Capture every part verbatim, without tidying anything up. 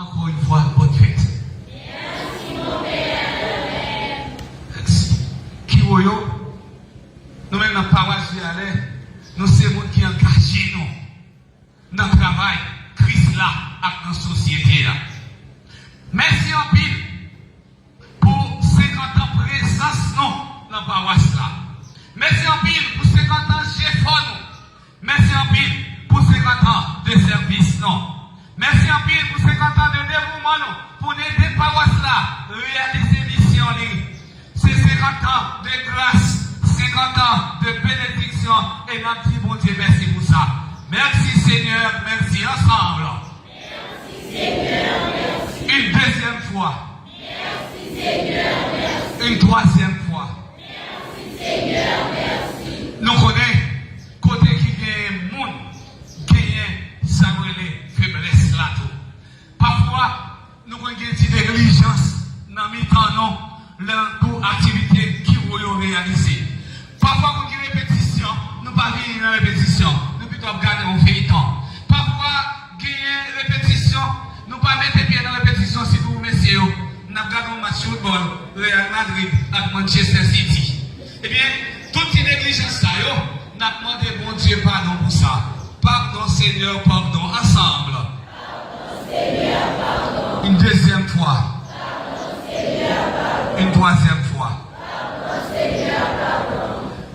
Encore une fois, bonne fête. Mèsi. Kiwo yo, nou menm nan pawas Viyalè, nou se moun ki angaje nou nan travay Kris la ak nan sosyete a. Mèsi anpil pou senkant an prezans nou nan pawas la. Mèsi anpil pou senkant an jefò nou. Mèsi anpil pou senkant an de sèvis nou. Mèsi anpil pou senkant an de devouman nou pou n ede pawas la reyalize misyon li. Se senkant an de gras, senkant an de benediksyon, e n ap di Bondye mèsi pou sa. Mèsi Senyè, mèsi ansanm. Une deuxième fois. Une troisième fois. Nou konnen kote ki genyen moun, genyen sa yo rele feblès la tou. Pafwa, nou konn gen ti neglijans nan mitan nou lè pou aktivite kiwo yo reyalize. Pafwa, konn gen repetisyon, nou pa vini nan repetisyon, nou pito ap gade yon feyton. Pafwa, genyen repetisyon, nou pa mete pye nan repetisyon, sitou mesye yo. N ap gade yon match foutbòl, Real Madrid ak Manchester City. Ebyen, tout ti neglijans sa yo, n ap mande Bondye padon pou sa. Padon, Senyè, padon, ansanm. Une deuxième fois. Une troisième fois.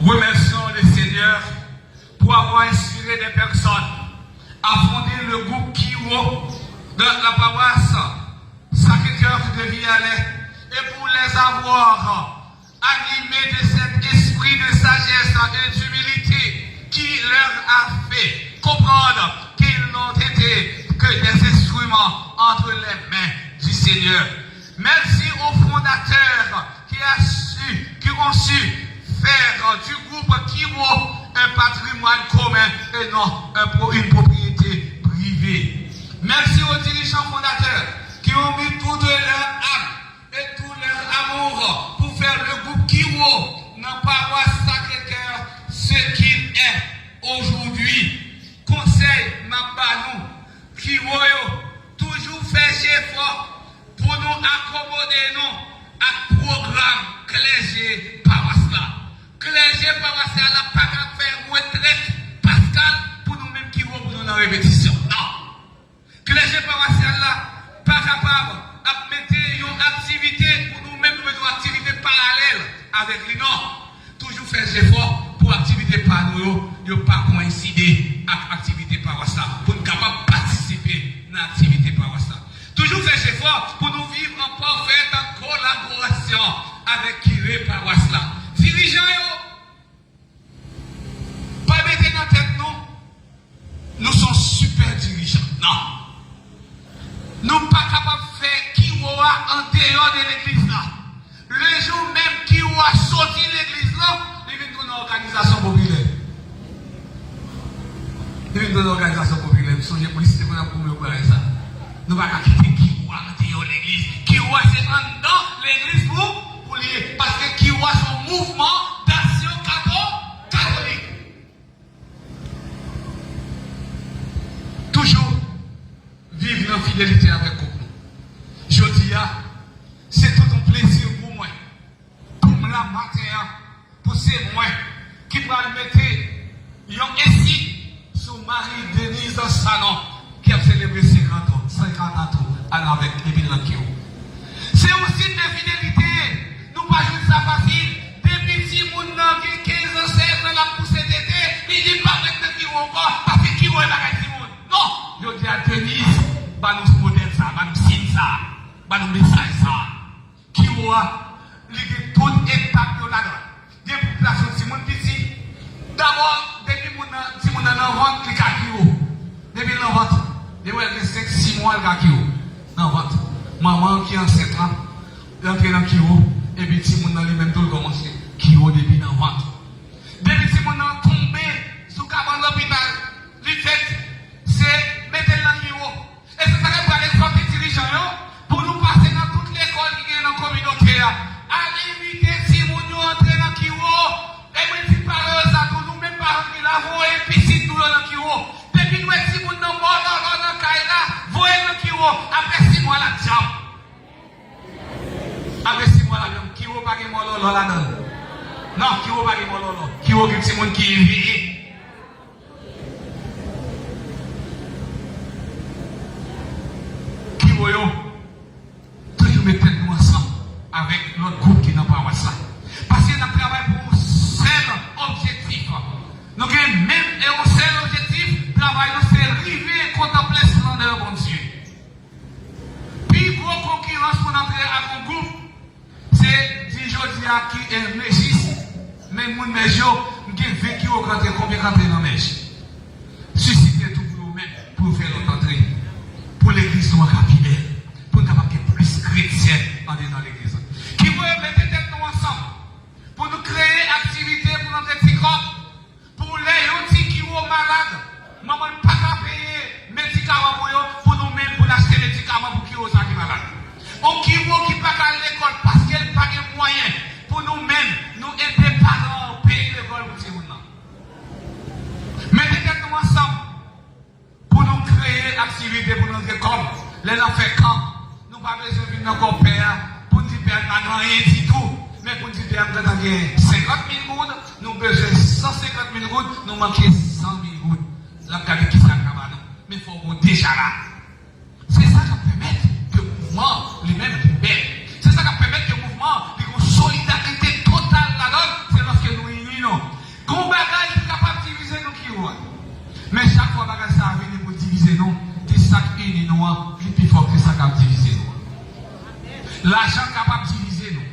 Remercions le Seigneur pour avoir inspiré des personnes à fonder le groupe Kiwo dans la paroisse Sacré-Cœur de Viyalè et pour les avoir animés de cet esprit de sagesse et d'humilité qui leur a fait comprendre qu'ils n'ont été que des instruments entre les mains du Seigneur. Merci aux fondateurs qui a su, qui ont su faire du groupe Kiwo un patrimoine commun et non un pro-, une propriété privée. Merci aux dirigeants fondateurs qui ont mis tout de leur âme et tout leur amour pour faire le groupe Kiwo nan pawas Sacré-Cœur ce qu'il est aujourd'hui. Konsèy m ap ba nou, Kiwo yo, toujou fè jefò pou nou akomode nou ak pwogram klèje pawas la. Klèje pawas la pa ka fè retrèt paskal pou nou menm Kiwo pou nou nan repetisyon. Non. Klèje pawasyal la pa kapab ap mete yon aktivite pou nou menm nou mete yon aktivite paralèl avèk li, non. Toujou fè jefò pou aktivite pa nou yo, yo pa koyenside ak aktivite pawas la, pou n kapab patisipe nan aktivite pawas la. Toujou fè jefò pou nou viv an pafèt kolaborasyon avèk kire pawas la. Dirijan yo, pa mete nan tèt nou, nou se yon sipè dirijan. Non. Nou pa kapab fè Kiwo a andeyò de legliz la. Le jou menm Kiwo a soti legliz la, li vin tounen òganizasyon popilè. Li vin tounen òganizasyon popilè. M sonje polis te konn ap goumen pou bagay sa. Nou pa ka kite Kiwo a andeyò legliz. Kiwo a se anndan legliz pou, pou li ye. Paske Kiwo a se yon mouvman daksyon kato-, katolik. Toujou viv nan fidelite avèk gwoup nou. Jodi a, se tout yon plezi pou mwen, pou m la maten an, pou se mwen ki pral mete yon ensi sou Marie Denise Sanon ki ap selebre senkant an, senkant an tou, al avèk epi l nan Kiwo. Se yon siy de fidelite. Nou pa jwenn sa fasil. Depi timoun nan gen kenz an, sèz an, l ap pouse tete, li di m pa ret nan Kiwo ankò, paske Kiwo e bagay timoun. Non! Yo di a Denise, ba nou modèl sa, ba nou siy sa, ba nou mesaj sa. Kiwo a, li gen tout etap yo ladan l. Gen pou plas yon timoun piti. Dabò, depi moun nan, timoun nan nan vant, li ka Kiwo. Depi l nan vant, depi w wè l gen senk, sis mwa, l ka Kiwo. Nan vant. Manman an ki ansent lan, li antre nan Kiwo, epi timoun nan li menm tou, l kòmanse Kiwo depi nan vant. Depi timoun nan tonbe sou kabann lopital, li fèt, se mete l nan Kiwo. E se sa k ap pral egzòte dirijan yo pou nou pase nan tout lekòl ki genyen nan kominote a. Al envite timoun yo antre nan Kiwo. E mwen di paran yo sa tou, nou menm paran ki la, voye pitit nou yo nan Kiwo. Depi n wè timoun nan mò nan, nan, nan kay la, voye l nan Kiwo. Apre sis ladan l. Non, kiwo pa gen mòlòlò. Kiwo gen timoun ki eveye. Kiwo yo toujou met tèt nou ansanm avèk lòt gwoup ki nan pawas la. Paske n ap travay pou yon sèl objektif. Nou gen menm e yon sèl objektif, travay nou se rive kontanple splendè Bondye. Pi gwo konkirans pou n antre ak yon gwoup, se di jodi a ki e Mèj, men moun Mèj yo, m gen ven kiwo k antre, konbyen k antre nan Mèj? Sisite tou pou yo menm, pou yo fè lòt antre. Pou legliz nou an ka pi bèl, pou n kapab gen plis kretyen andedan legliz la. Kiwo, mete tèt nou ansanm pou nou kreye aktivite pou n antre ti kòb. Pou lè yon ti kiwo malad, manman l pa ka peye medikaman pou yo, pou nou menm pou n achte medikaman pou kiwo sa ki malad. Yon kiwo ki pa ka al lekòl paske l pa gen mwayen, pou nou menm, nou ede paran an peye lekòl pou timoun nan. Mete tèt nou ansanm pou nou kreye aktivite pou nou antre kòb. Lè n ap fè kan, nou pa bezwen vin nan kò pè a pou n di pè a n pa gen anyen ditou. Men pou n di pè a m gentan gen senkant mil goud, nou bezwen san senkant mil goud, nou manke san mil goud. L ap gade kisa l ka ba nou. Men fò w deja la. Se sa k ap pèmèt ke mouvman li menm li bèl. Se sa k ap pèmèt ke mouvman li gon solidarite total ladan l, se lòske nou ini nou. Gon bagay ki kapab divize nou ki wòl. Men chak fwa bagay sa a vini pou divize nou, di sa k ini nou an, li pi fò ke sa k ap divize nou an. Lajan kapab divize nou.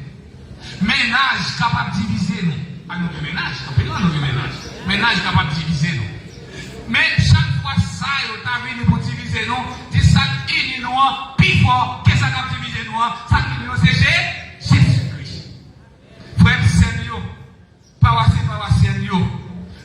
Mennaj kapab divize nou. A nou gen mennaj, anpil nan nou gen mennaj. Mennaj kapab divize nou. Men chak fwa sa yo ta vini pou divize nou, di sa k ini nou an pi fò ke sa k ap divize nou an, sa k ini nou se Je-, Jezi Kris. Frè m, sè m yo, pawasyen, pawasyèn yo,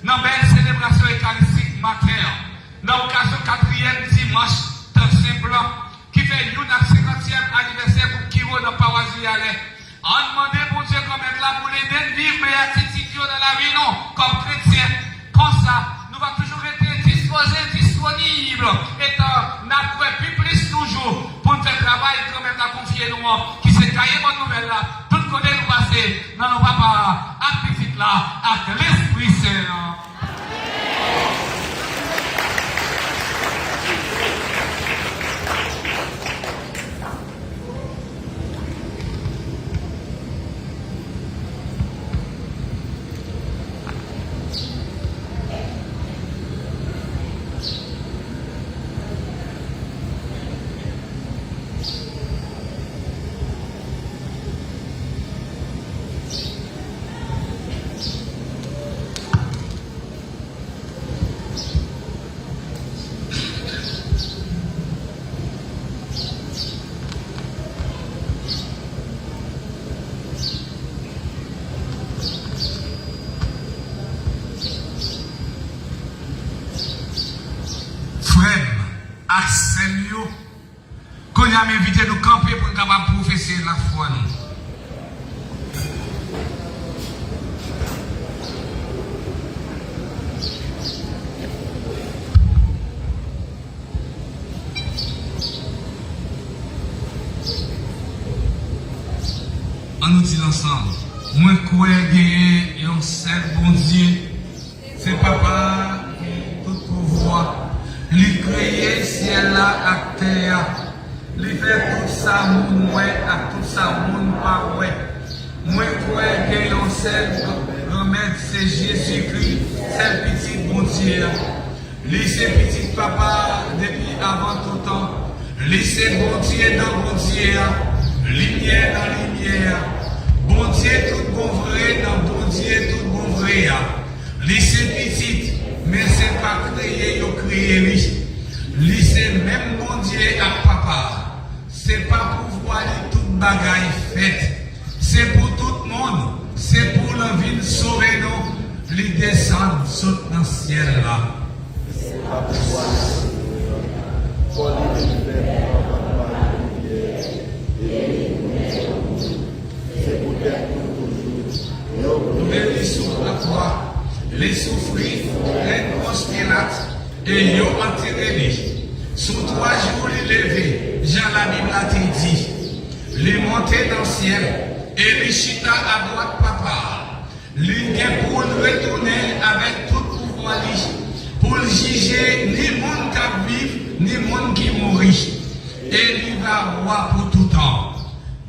nan bèl selebrasyon ekaristik maten an, nan okazyon katriyèm dimanch tan senp lan, ki fè youn ak senkantyèm anivèsè gwoup Kiwo nan pawas Viyalè, ann mande Bondye Granmèt la pou l ede n viv beyatitid yo nan lavi nou kòm kretyen. Konsa, nou va toujou rete dispoze, disponib, etan n ap kwè pi plis toujou pou n fè travay Granmèt la konfye nou an, ki se gaye bòn nouvèl la, tout kote nou pase, nan non Papa a, ak Pitit la, ak Lespri Sen an. Frè m ak sè m yo, kounye a m envite nou kanpe pou n kapab pwofese lafwa nou. Ann nou di l ansanm. Mwen kwè genyen yon sèl Bondye. Se Papa a ki gen tout pouvwa. Li kreye syèl la ak tè a. Li fè tout sa moun wè ak tout sa moun pa wè. Mwen kwè gen yon sèl Granmèt, se Jezikri, sèl Pitit Bondye a. Li se Pitit Papa a depi avan tout tan. Li se Bondye nan Bondye a, Limyè nan Limyè a, Bondye tout bon vre nan Bondye tout bon vre a. Li se Pitit, men se pa kreye yo kreye li. Li se menm Bondye ak Papa a. Se pa pouvwa li tout bagay fèt. Se pou tout moun, se pou l vin sove nou, li desann sot nan syèl la. Se pa pouvwa li tout bagay fèt. Fò li vin fèt anvan mwa de jiyè, epi pou nou sot nou. Se poutèt nou toujou. Nou beni sou la kwa. Li soufri, plen Pons Pilat, e yo antere li. Sou twa jou li leve, jan Labib la te di. Li monte nan syèl, E li chita adwat Papa a. Li gen pou l retounen avèk tout pouvwa li, pou l jije ni moun k ap viv, ni moun ki mouri. E li va wa pou toutan.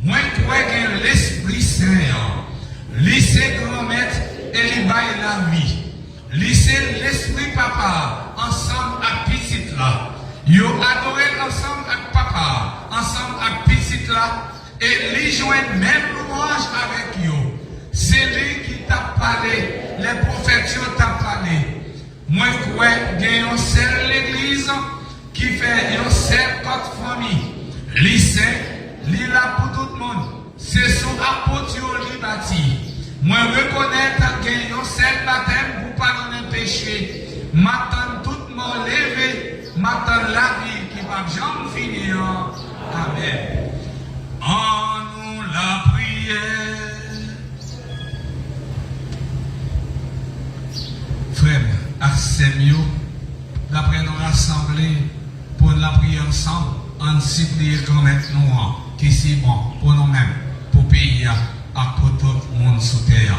Mwen kwè gen Lespri Sen an. Li se Granmèt e li bay lavi. Li se Lespri Papa a ansanm ak Pitit la. Yo adore l ansanm ak Papa a, ansanm ak Pitit la, e li jwenn menm lwanj avèk yo. Se li ki t ap pale lè pwofèt yo t ap pale. Mwen kwè gen yon sèl legliz ki fè yon sèl kòt fanmi. Li sen, li la pou tout moun. Se sou apot yo li bati. Mwen rekonèt gen yon sèl batèm pou padonnen peche. M ap tann tout mò leve. M ap tann lavi ki p ap janm fini an. Amèn. An nou lapriyè. Frè m ak sè m yo, daprè nou rasanble pou n lapriyè ansanm, ann sipliye Granmèt nou an, ki si bon pou nou menm, pou peyi a, ak pou tout moun sou tè a.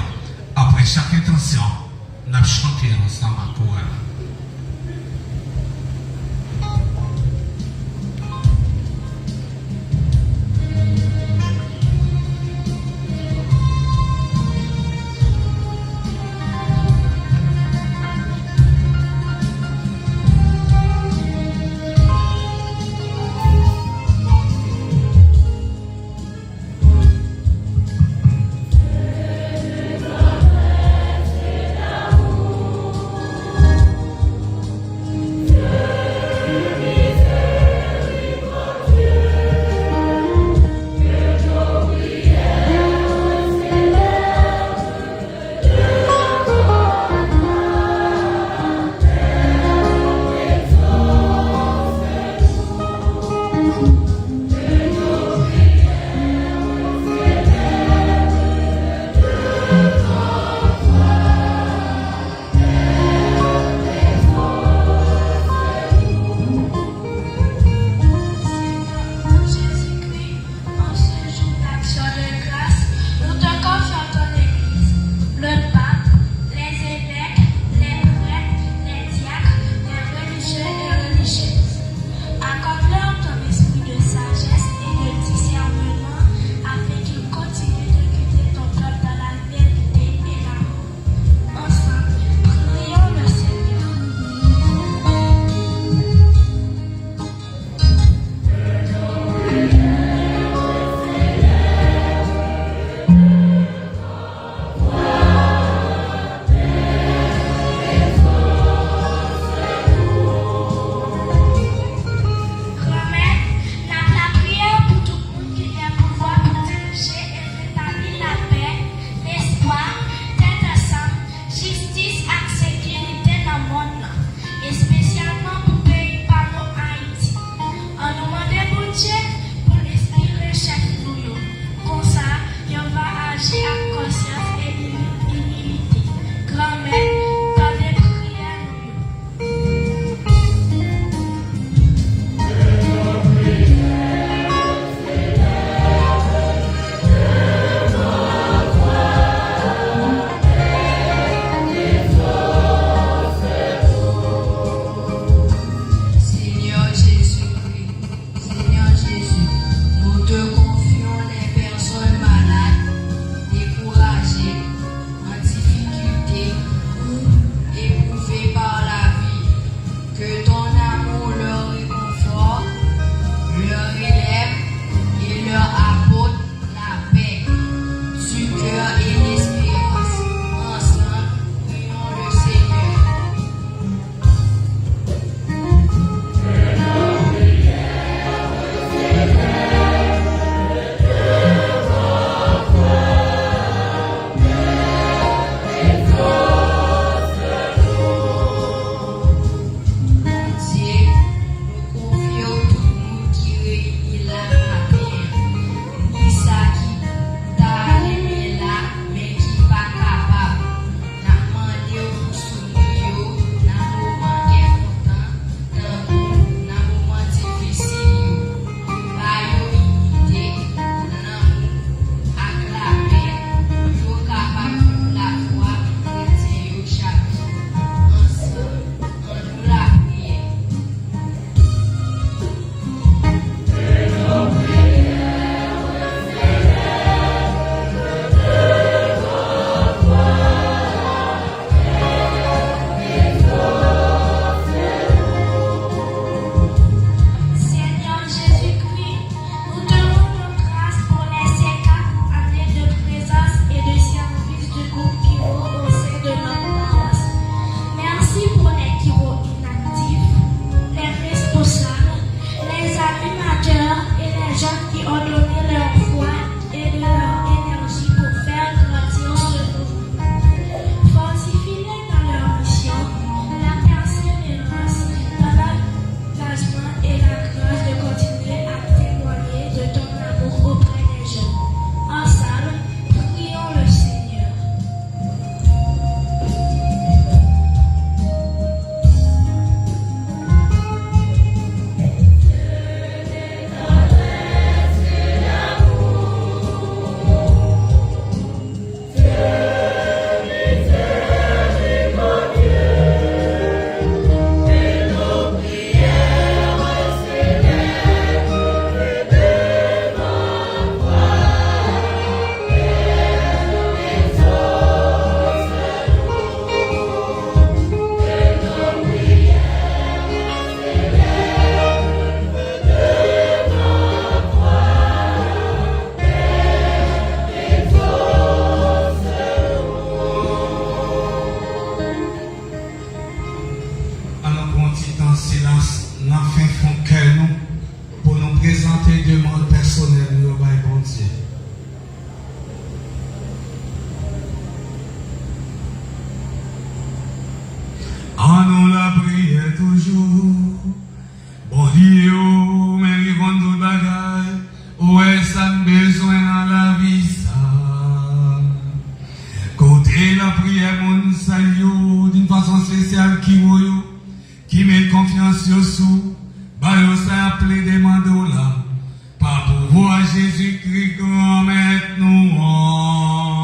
Apre chak entansyon, n ap chante ansanm ak koural. Silans nan fen fon kè nou pou nou prezante demann pèsonèl nou yo bay Bondye. An nou lapriyè toujou. Bondye, ou menm ki konn tout bagay, ou wè sa n bezwen nan lavi sa. Koute lapriyè moun sa yo, d'une façon spéciale, ki wo yo, ki met konfyans yo sou, ba yo sa y ap plede mande w la, pa pouvwa Jezikri, Granmèt nou an.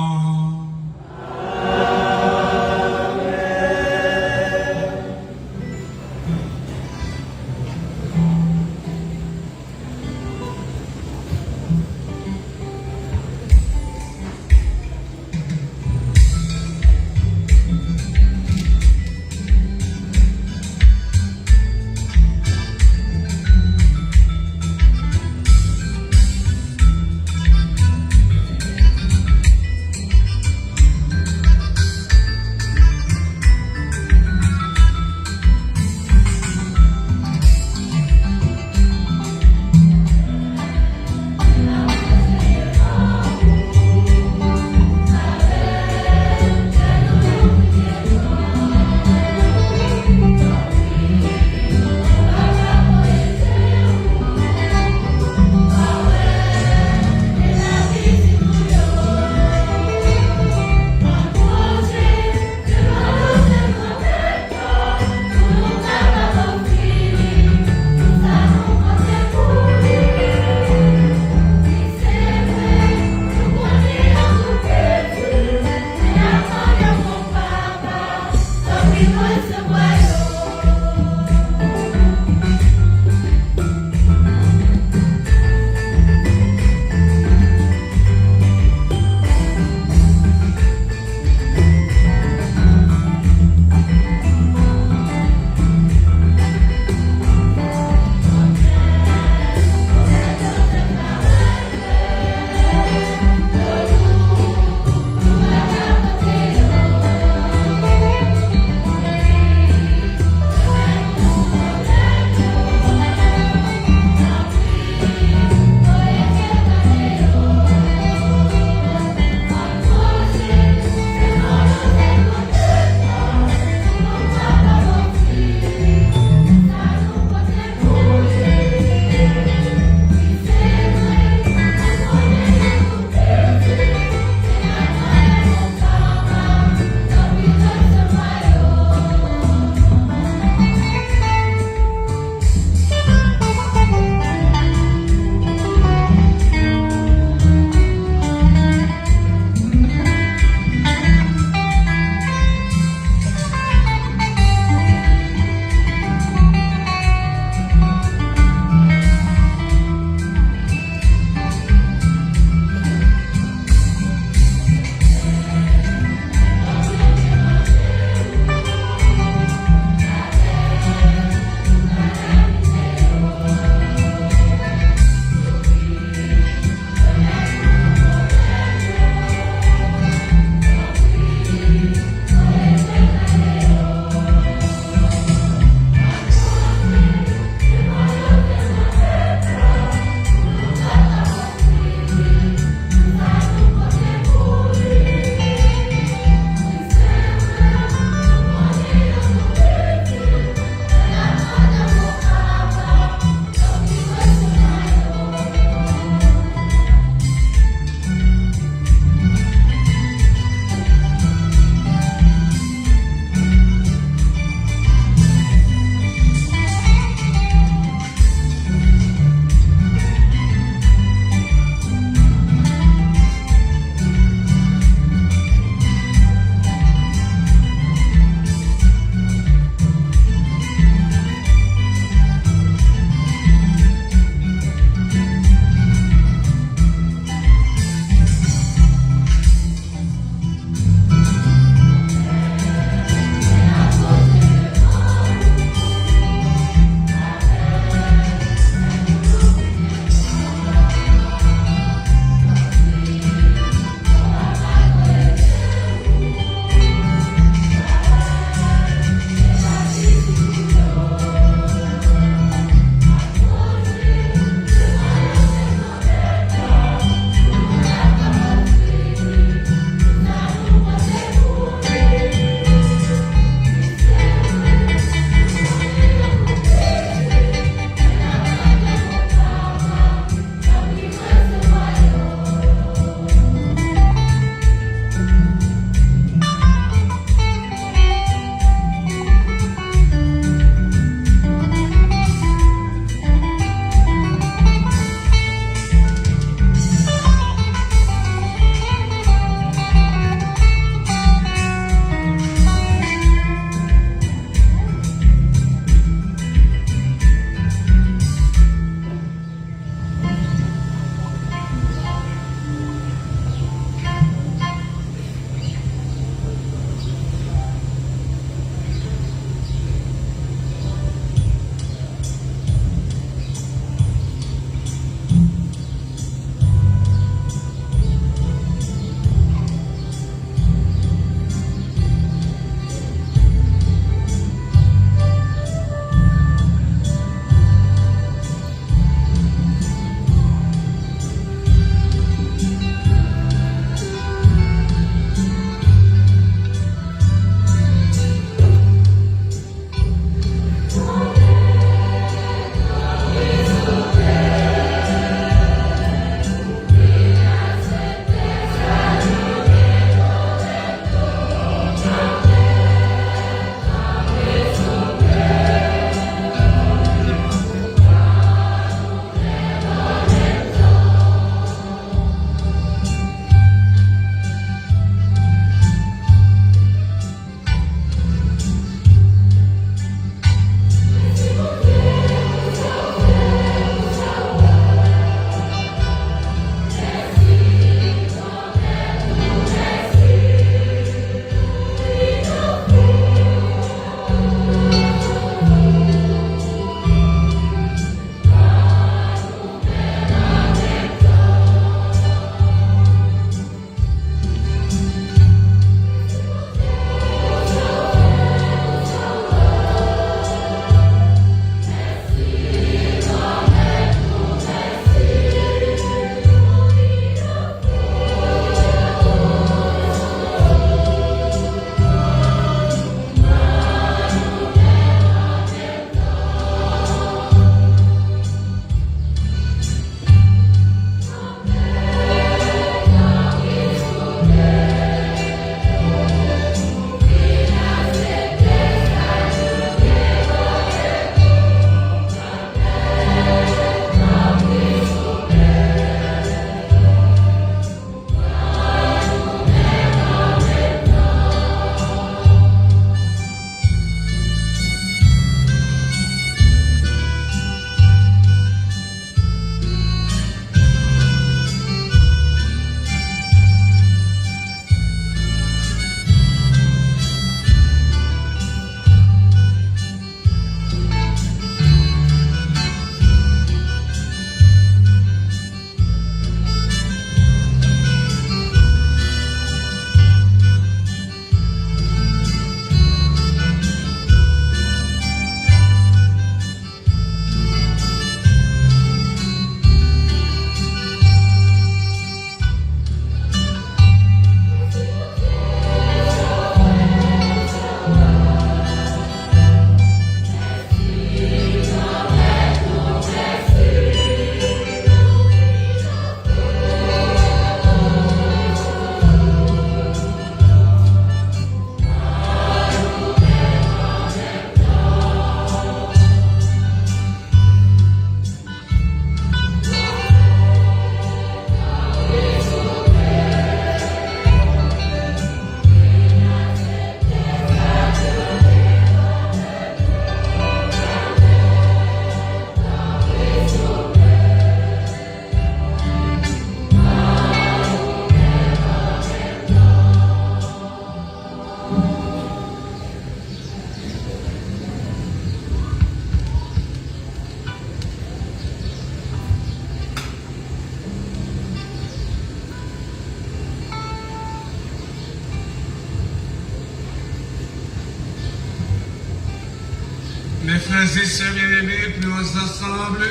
Frères et sœurs bien-aimés, prions ensemble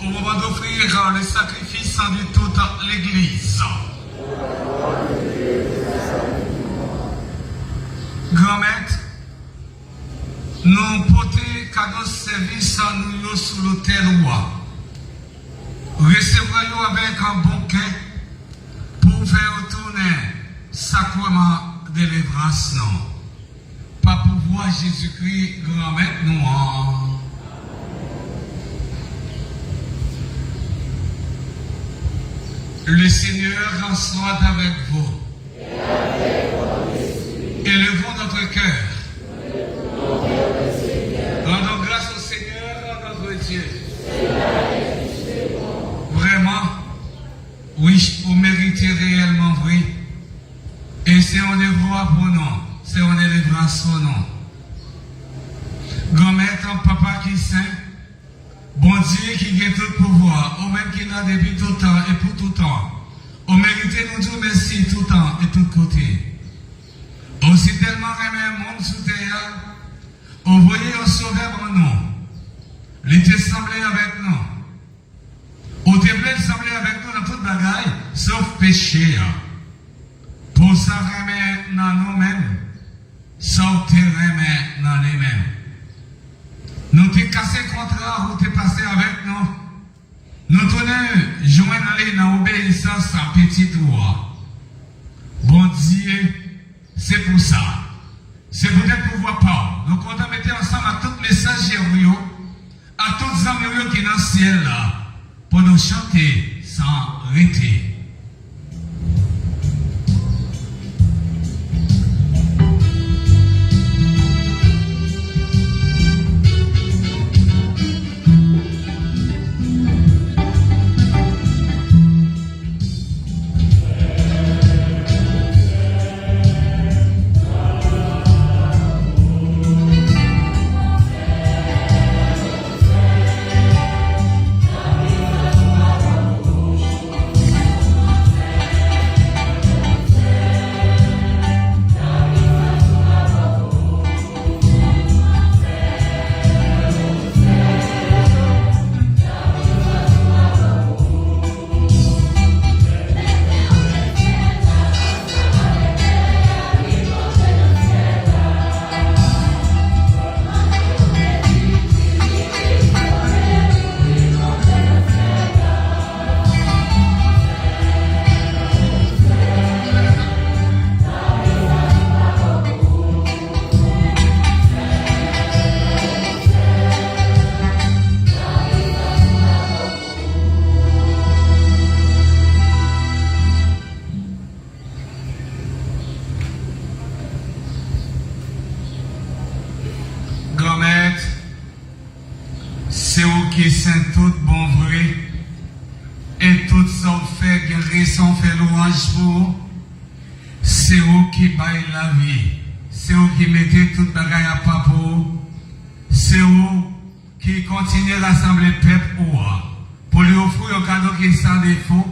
au moment d'offrir le sacrifice de toute l'Église. Granmèt, nou pote kado sèvis nou yo sou lotèl ou a. Resevwa yo avèk yon bon kè pou w fè yo tounen sakraman delivrans nou. Pa pouvwa Jezikri, Granmèt nou an. Le Seigneur soit avec vous. Élevons notre cœur. Rendons grâce au Seigneur, notre Dieu. Vrèman, wi, ou merite reyèlman vre. E se yon devwa pou nou, se yon delivrans pou nou. Granmèt, Papa ki sen, Bondye ki gen tout pouvwa, ou menm ki la depi tout tan e pou tout tan, ou merite nou di w mèsi tout tan e tout kote. Ou si tèlman renmen moun sou tè a, ou voye yon sovè ban nou. Li te sanble avèk nou. Ou te vle l sanble avèk nou nan tout bagay, sof peche a. Pou sa renmen nan nou menm, sa w te renmen nan li menm. Nou te kase kontra ou te pase avèk nou. Nou tounen jwenn li nan obeyisans a Pitit ou a. Bondye, se pou sa, se poutèt pouvwa pa w, nou kontan mete ansanm ak tout mesajè ou yo, ak tout zanmi w yo ki nan syèl la, pou nou chante san rete. Granmèt, se ou ki sen tout bon vre, e tout sa w fè gen rezon fè lwanj pou ou. Se ou ki bay lavi, se ou ki mete tout bagay apa pou ou, se ou ki kontinye rasanble pèp ou a, pou li ofri yon kado ki san defo,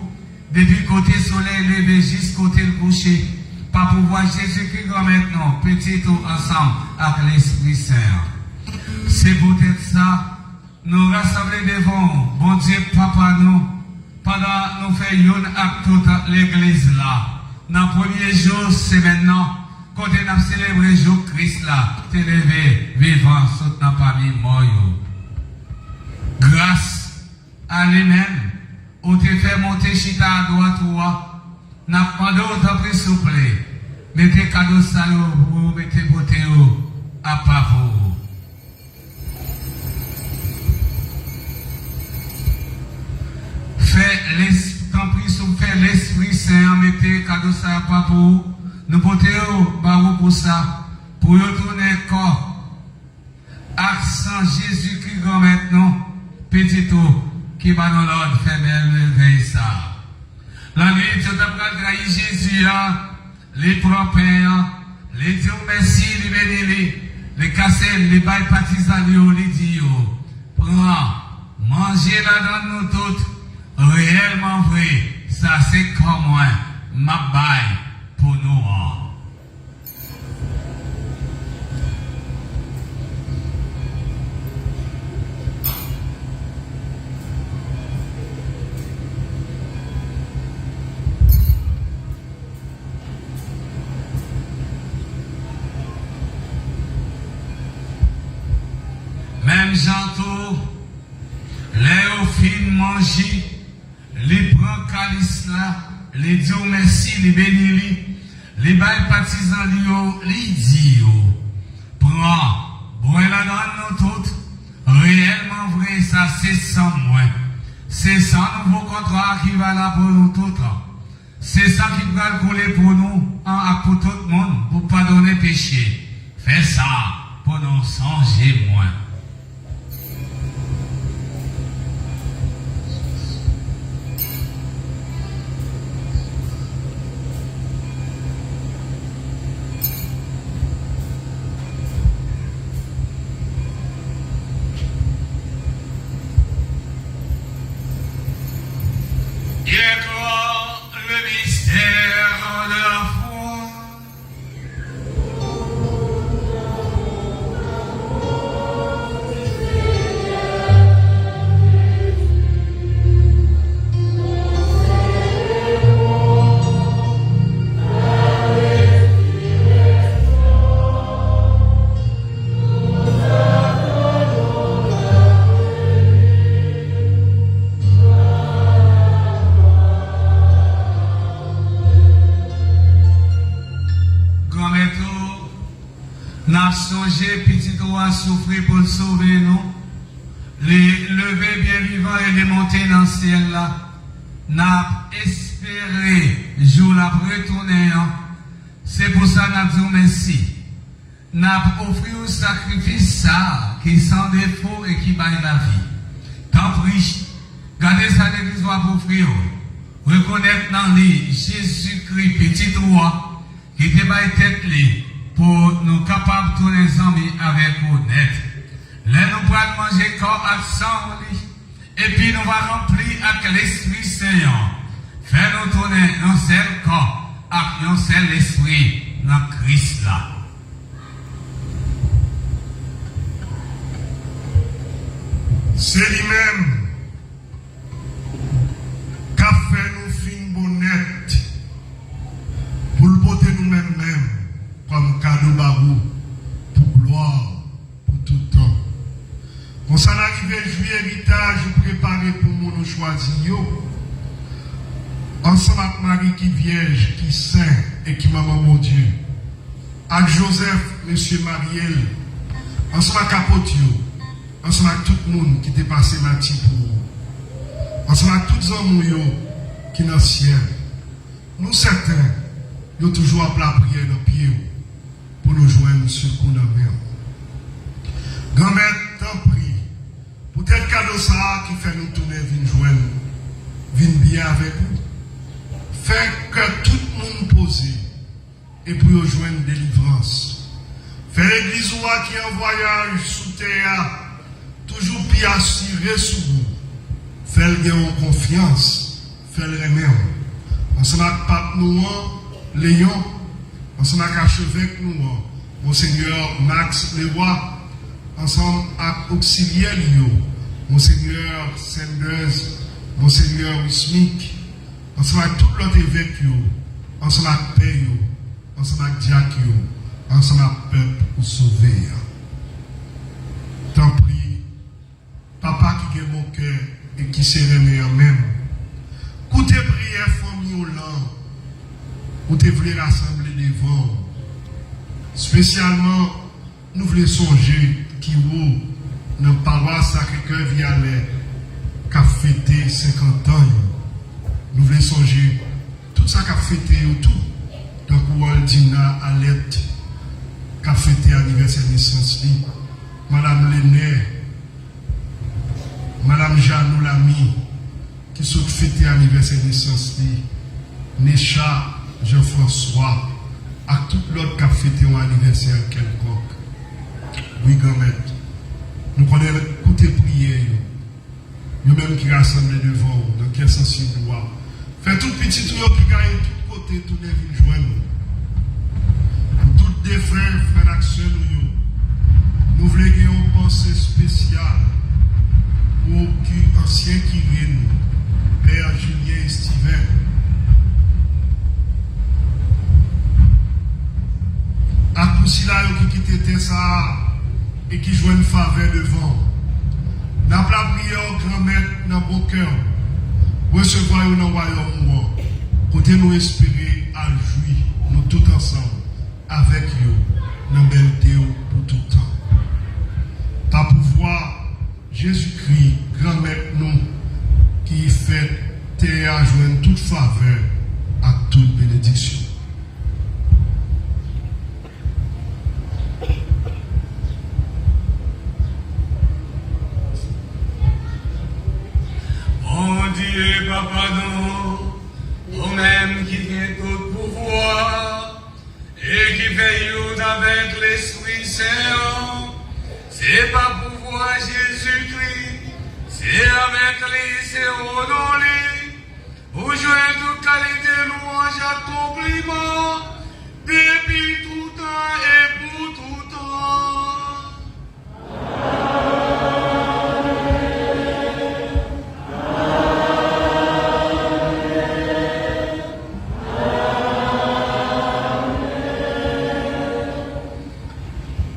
depi kote solèy leve jis kote l kouche, pa pouvwa Jezikri Granmèt nou, Pitit ou ansanm ak Lespri Sen an. Se poutèt sa, nou rasanble devan w, Bondye Papa nou, pandan nou fè youn ak tout legliz la, nan premye jou semèn nan, kote n ap selebre jou Kris la te leve vivan sot nan pami mò yo. Gras a li menm, ou te fè monte chita adwat ou a, n ap mande w, tanpri, souple, mete kado sa yo pou ou, mete pote yo apa pou ou. Fè les-, tanpri, si w fè Lespri Sen an mete kado sa yo apa pou ou, nou pote yo ba ou pou sa, pou yo tounen kò ak san Jezikri, Granmèt nou, Pitit ou, ki ba nou lòd fè bèl mèvèy sa a. Lannwit, yo t ap pral trayi Jezi a, li pran pen an, li di w mèsi, li beni li, li kase l, li bay patizan li yo, li di yo, pran, manje ladan l nou tout, reyèlman vre, sa se kò mwen, m ap bay pou nou an. Jan tou, lè yo fin manje, li pran kalis la, li di w mèsi, li beni li, li bay patizan li yo, li di yo, pran, bwè ladann nou tout, reyèlman vre, sa se san mwen. Se san nouvo kontra a ki valab pou nou tout. Se san ki pral koule pou nou an ak pou tout moun pou padonnen peche. Fè sa pou nou sonje mwen. Déclare le mystère de la foi. Granmèt ou, n ap sonje pitit ou a soufri pou l sove nou. Li leve byen vivan e li monte nan syèl la. N ap espere jou l ap retounen an. Se pou sa n ap di w mèsi. N ap ofri w sakrifis sa a ki san defo e ki bay lavi. Tanpri, gade sa legliz w ap ofri w. Rekonèt nan li Jezikri, Pitit ou a, ki te bay tèt li pou nou kapab tounen zanmi avèk ou nèt. Lè nou pral manje kò ak san li, epi nou va ranpli ak Lespri Sen an, fè nou tounen yon sèl kò ak yon sèl lespri nan Kris la. Se li menm k ap fè nou fin bon nèt, pou l pote nou menm menm kòm kado ba ou, pou glwa pou tout tan. Konsa n a rive jwi eritaj ou prepare pou moun ou chwazi yo, ansanm ak Mari ki vyèj, ki sen e ki manman Bondye, ak Jozèf, mesye marye l, ansanm ak apot yo, ansanm ak tout moun ki te pase mati pou ou, ansanm ak tout zanmi w yo ki nan syèl. Nou sèten, yo toujou ap lapriyè nan pye w pou nou jwenn sekou nan men w. Granmèt, tanpri, poutèt kado sa a ki fè nou tounen vin jwenn, vin byen avèk ou, fè kè tout moun poze e pou yo jwenn delivrans. Fè legliz ou a ki an vwayaj sou tè a toujou pi asire sou ou. Fè l gen yon konfyans, fè l renmen w. Ansanm ak pap nou an, Leyon, ansanm ak achevèk nou an, Monsenyè Max Leroy, ansanm ak oksilyè li yo, Monsenyè Sanders, Monsenyè Wismic, ansanm ak tout lòt evèk yo, ansanm ak pè yo, ansanm ak dyak yo, ansanm ak pèp ou sove a. Tanpri, Papa ki gen bon kè e ki se renmen an menm, koute priyè fanmi w lan ou te vle rasanble devan w. Espesyalman, nou vle sonje Kiwo nan pawas Sacré-Cœur Vialè k ap fete senkant an yo. Nou vle sonje tout sa k ap fete yo tou, tankou Aldina Alette k ap fete anivèsè nesans li, Madam Lenè, Madam Jeannot Lamy ki sot fete anivèsè nesans li, Necha Jean François, ak tout lòt k ap fete yon anivèsè kèlkonk. Wi, Granmèt, nou konnen koute priyè yo, yo menm ki rasanble devan w nan kè sansib ou a. Fè tout pitit ou yo ki gaye tout kote tounen vin jwenn ou. Pou tout defen frè n ak sè nou yo, nou vle gen yon panse espesyal pou ki ansyen kire nou, Pè Julien Estiven, ak pou sila yo ki kite tè sa a e ki jwenn favè devan w. N ap lapriyè w, Granmèt, nan bon kè w. Resevwa yo nan wayòm ou an, kote nou espere al jwi, nou tout ansanm, avèk yo, nan bèlte w pou tout tan. Pa pouvwa Jezikri, Granmèt nou, ki fè tè a jwenn tout favè ak tout benediksyon. Bondye Papa nou, ou menm ki gen tout pouvwa, e ki fè youn avèk Lespri Sen an, se pa pouvwa Jezikri, se avèk li, se o non li, ou jwenn tout kalite lwanj ak konpliman, depi toutan e pou toutan.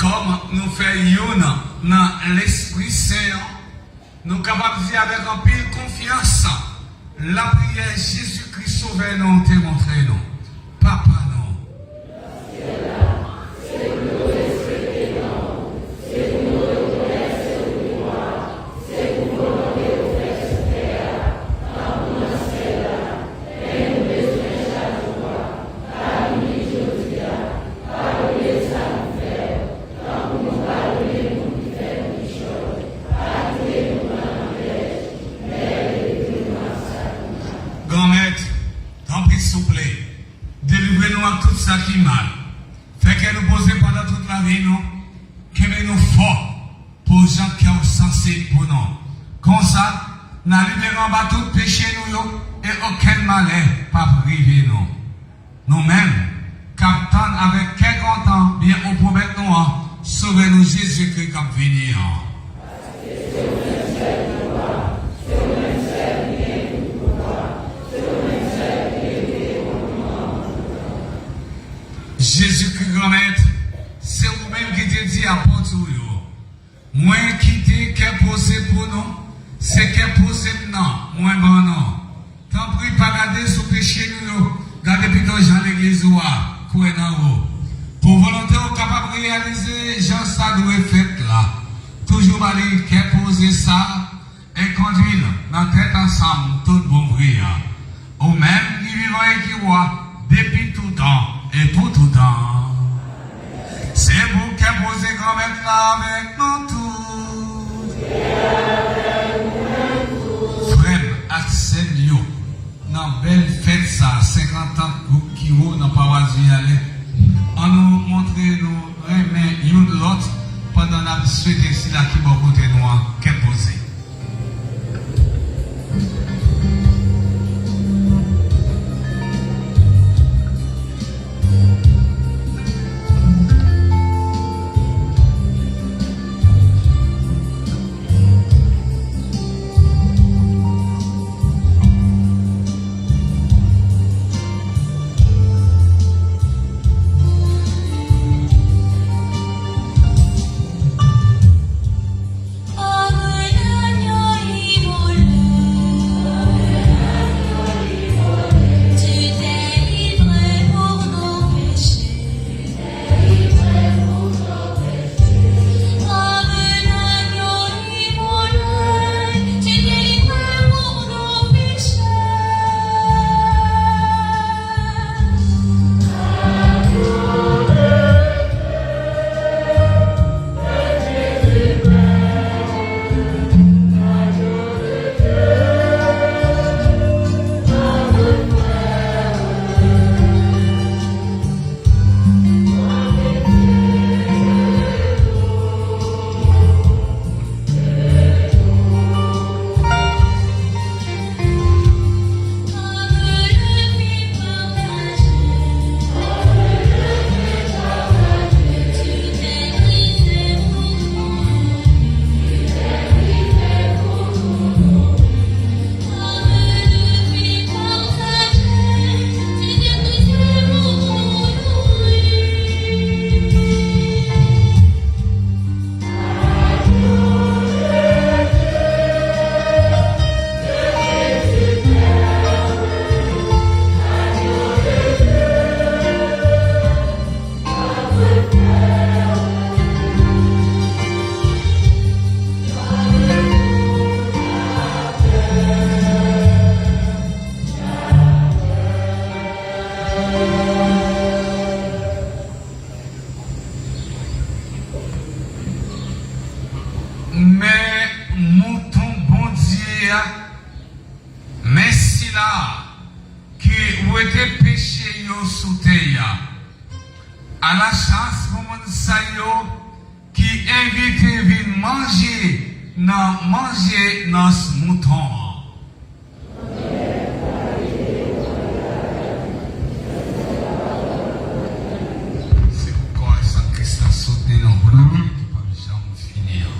Kòm nou fè youn nan Lespri Sen an, nou kapab di avèk anpil konfyans lapriyè Jezikri Sovè nou te montre nou. Papa nou. Granmèt, tanpri souple, delivre nou ak tout sa ki mal. Fè kè nou poze pandan tout lavi nou. Kenbe nou fò pou jan kè w sanse pou nou. Konsa, n a libere anba tout peche nou yo e okenn malè p ap rive nou. Nou menm, k ap tann avèk kè kontan byen ou pwomèt nou an, Sovè nou Jezikri k ap vini an. Jezikri Granmèt, se ou menm ki te di apot ou yo, Mwen kite kè poze pou nou, se kè poze m nan mwen ban nou. Tanpri, pa gade sou peche nou yo, gade pito jan legliz ou a kwè nan ou. Pou volonte w kapab reyalize jan sa dwe fèt la. Toujou ba li kè poze sa e kondui l nan tèt ansanm tout bon vre a. Ou menm ki vivan e ki wa depi toutan e pou toutan. Se pou kè poze Granmèt la avèk nou tout. Frè m ak sè m yo, nan bèl fèt sa, senkant an gwoup Kiwo nan pawas Viyalè, ann nou montre nou renmen youn lòt pandan n ap swete sila ki bò kote nou an kè poze. a, men sila a ki wete peche yo sou tè a. Alasas pou moun sa yo ki envite vin manje nan manje nan mouton an. Se pou kò a san Kris la soutni nou pou lavi ki p ap janm fini an.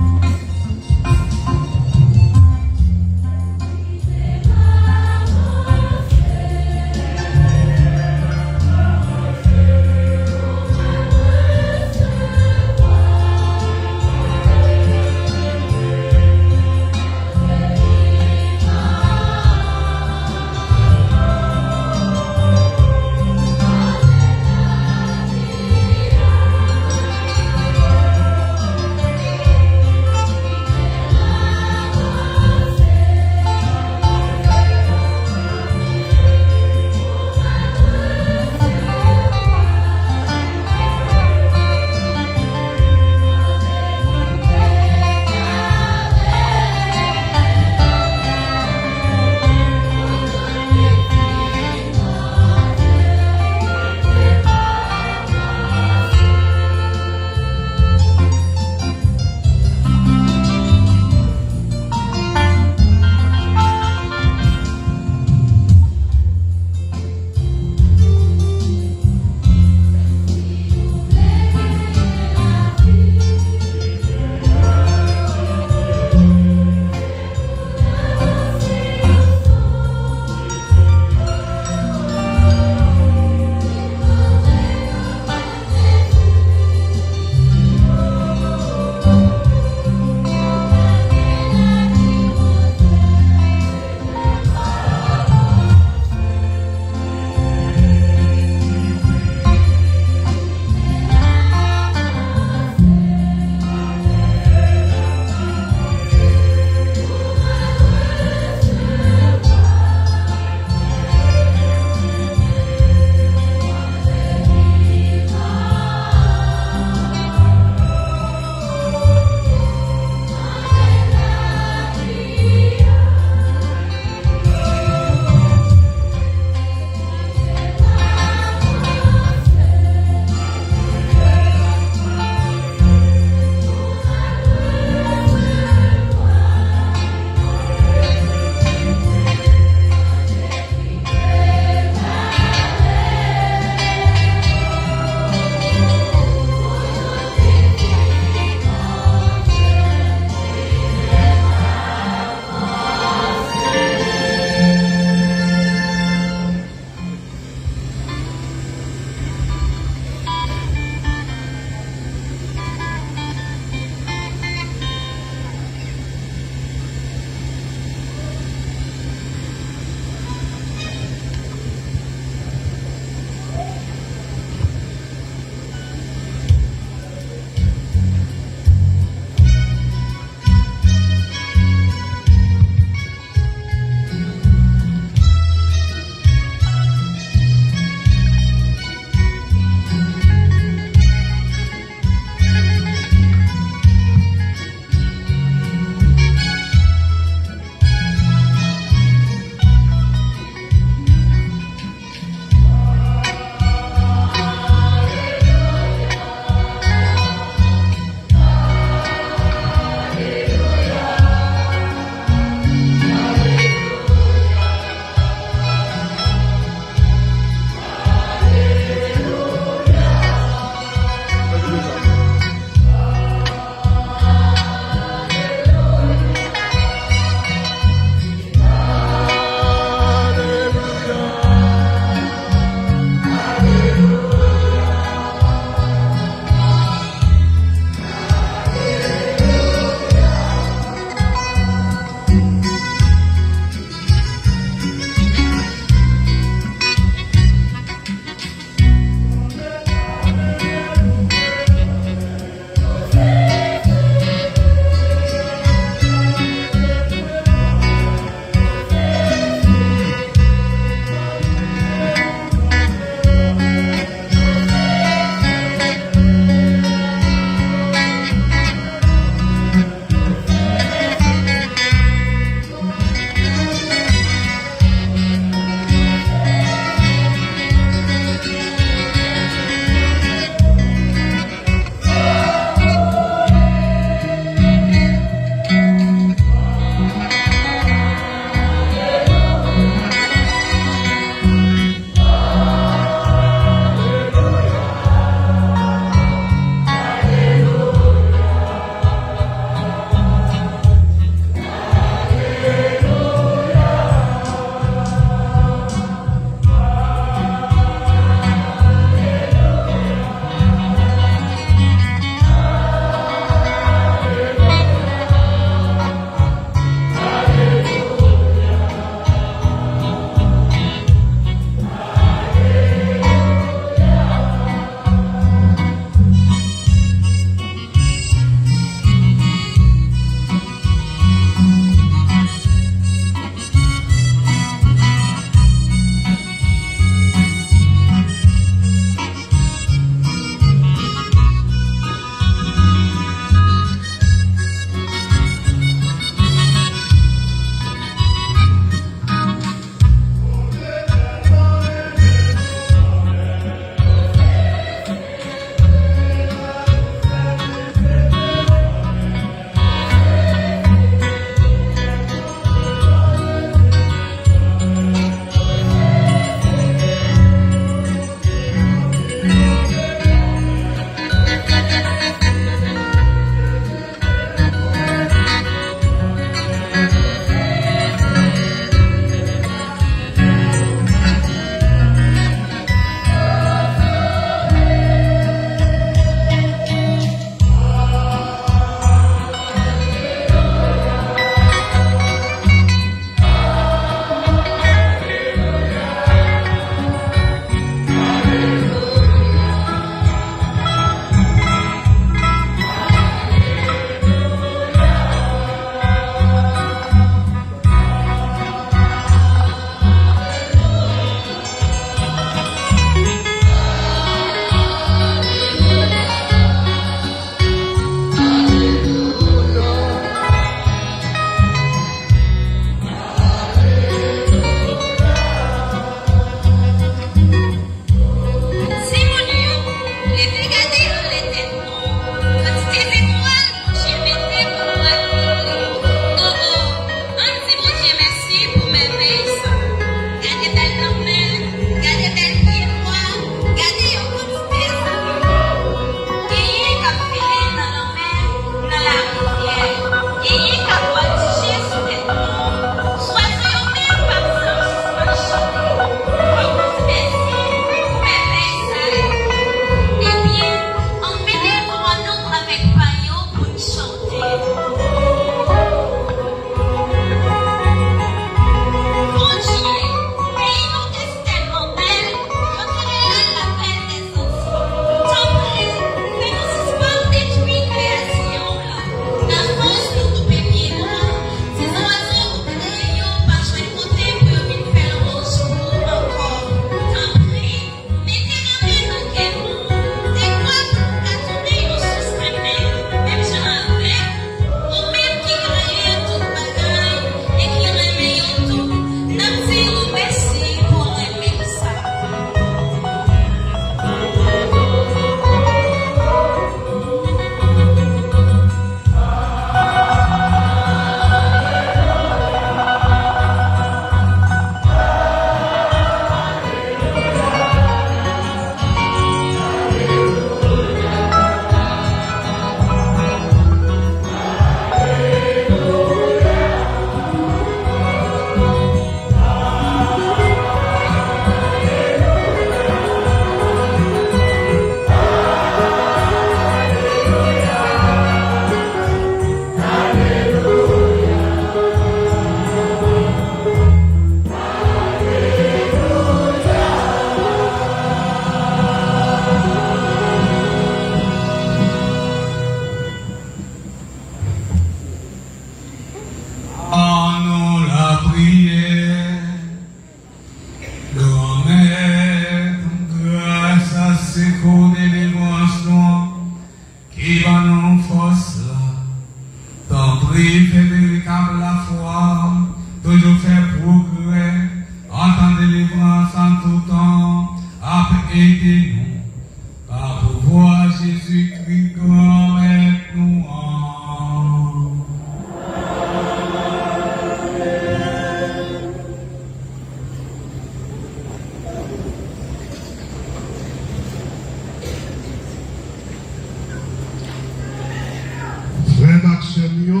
Frè m ak sè m yo,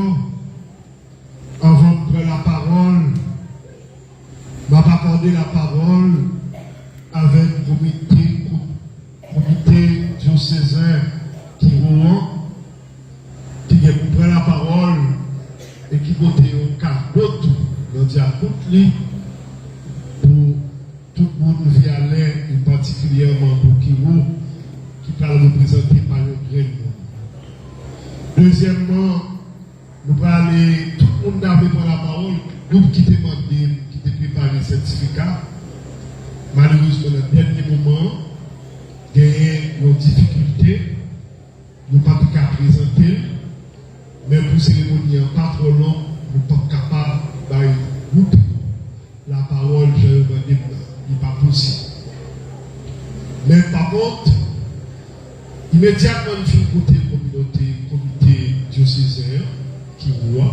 anvan m pran lapawòl, m ap akòde lapawòl avèk komite, komite dyosezen Kiwo an, ki gen pou pran lapawòl e ki pote yon kado tou nan dyakout li pou tout moun Vyalè, e patikilyèman pou Kiwo, ki pral reprezante pa yon grenn moun. Dezyèmman, nou prale, tout moun ta vle pran lapawòl, gwoup ki te mande m, ki te prepare sètifika, malerezman, nan dènye moman, genyen yon difikilte, nou pa t ka prezante l, men pou seremoni an pa twò long, nou p ap kapab bay gwoup yo lapawòl jan yo mande m nan. Li pa posib. Men, pa kont, imedyatman n fin koute kominote, komite dyosezen an, Kiwo a,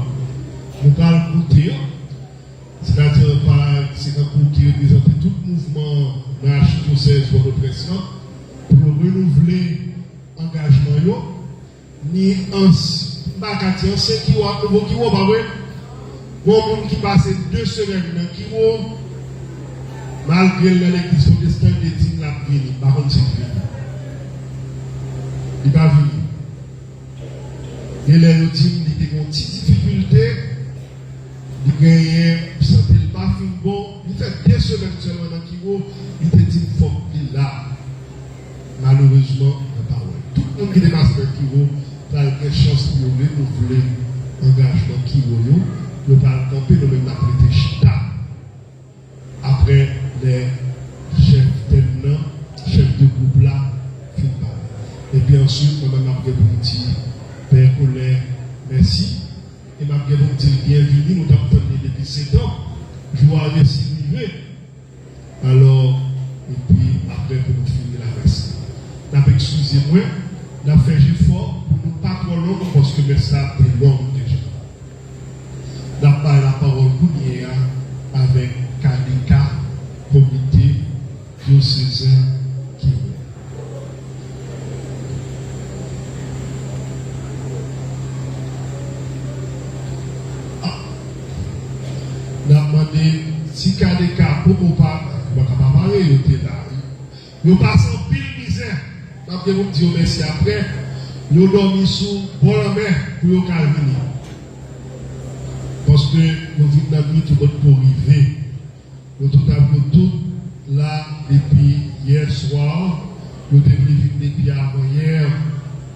nou pral koute, sètadi pa, se tankou ki reprezante tout mouvman nan achidyosèz Pòtoprens lan, pou yo renouvle angajman yo, ni ans-, m pa ka di ansyen Kiwo ak nouvo Kiwo, pa vre? Gon moun ki pase de semèn nan Kiwo, malgre l nan legliz pwotestan, li te di m l ap vini, m pa konn si l vini. Li pa vini. Gen lè yo di m li te gen yon ti difikilte, li genyen sante l pa fin bon, li fè de semèn sèlman nan Kiwo, li te di m fòk li la. Malerezman, nan pawòl. Tout moun ki te pase nan Kiwo pral gen chans pou yo renouvle angajman Kiwo yo. Yo pral kanpe, nou menm n ap rete chita. Apre lè chèf tèm nan, chèf de gwoup la, fin pale. Epi answit, mwen menm m ap gen pou m di Pè Kolè mèsi. E m ap gen pou m di l byenvini, nou t ap tann li depi setan. Jou a resi rive. Alò, epi apre pou nou fini lamès la. N ap ekskize mwen, n ap fè jefò pou nou pa twò long, paske mès la te long deja. N ap bay lapawòl kounye a avèk K D K, Komite Dyosezen Kiwo. Ah, n ap mande si K D K poko pa, yo pa ka pa pare, yo te la, wi. Yo pase anpil mizè. N ap gen pou n di yo mèsi apre. Yo dòmi sou bò lanmè pou yo ka vini. Paske yo vin nan nwit, yo potko rive. Yo tout ap, yo tout la depi yè swa. Yo te vle vin depi avanyè,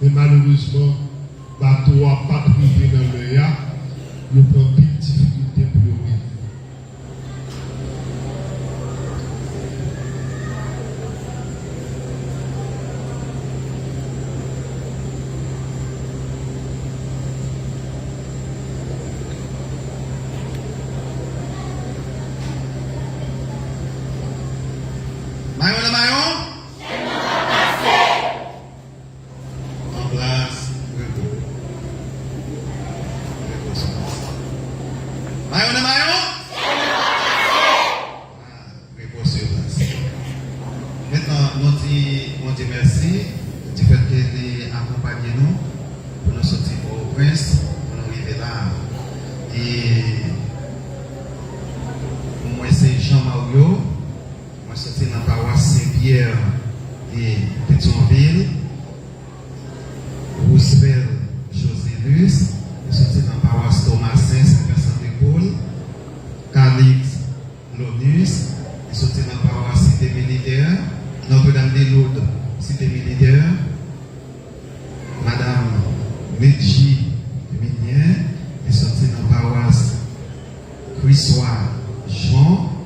men malerezman, bato a pa t rive nan lè a. Yo pran anpil difikilte pou yo rive. Mayon nan mayon? An plas, repo. Repo sou plas. Mayon nan mayon? Ah, repo sou plas. Mentnan, nou di Bondye mèsi, difèt ke li akonpaye nou pou nou soti Pòtoprens, pou nou rive la. E pou mwen, se Jean Mario. Mwen soti nan pawas Sen Pyè e Petyonvil. Roosevelt Joselus, li soti nan pawas Tomasen, Sen Vensan de Pol. Calix Lonus, li soti nan pawas Site Militè, Notre Dame de Lourdes, Site Militè. Madanm Nedji Milien, li soti nan pawas Chrisois Jean,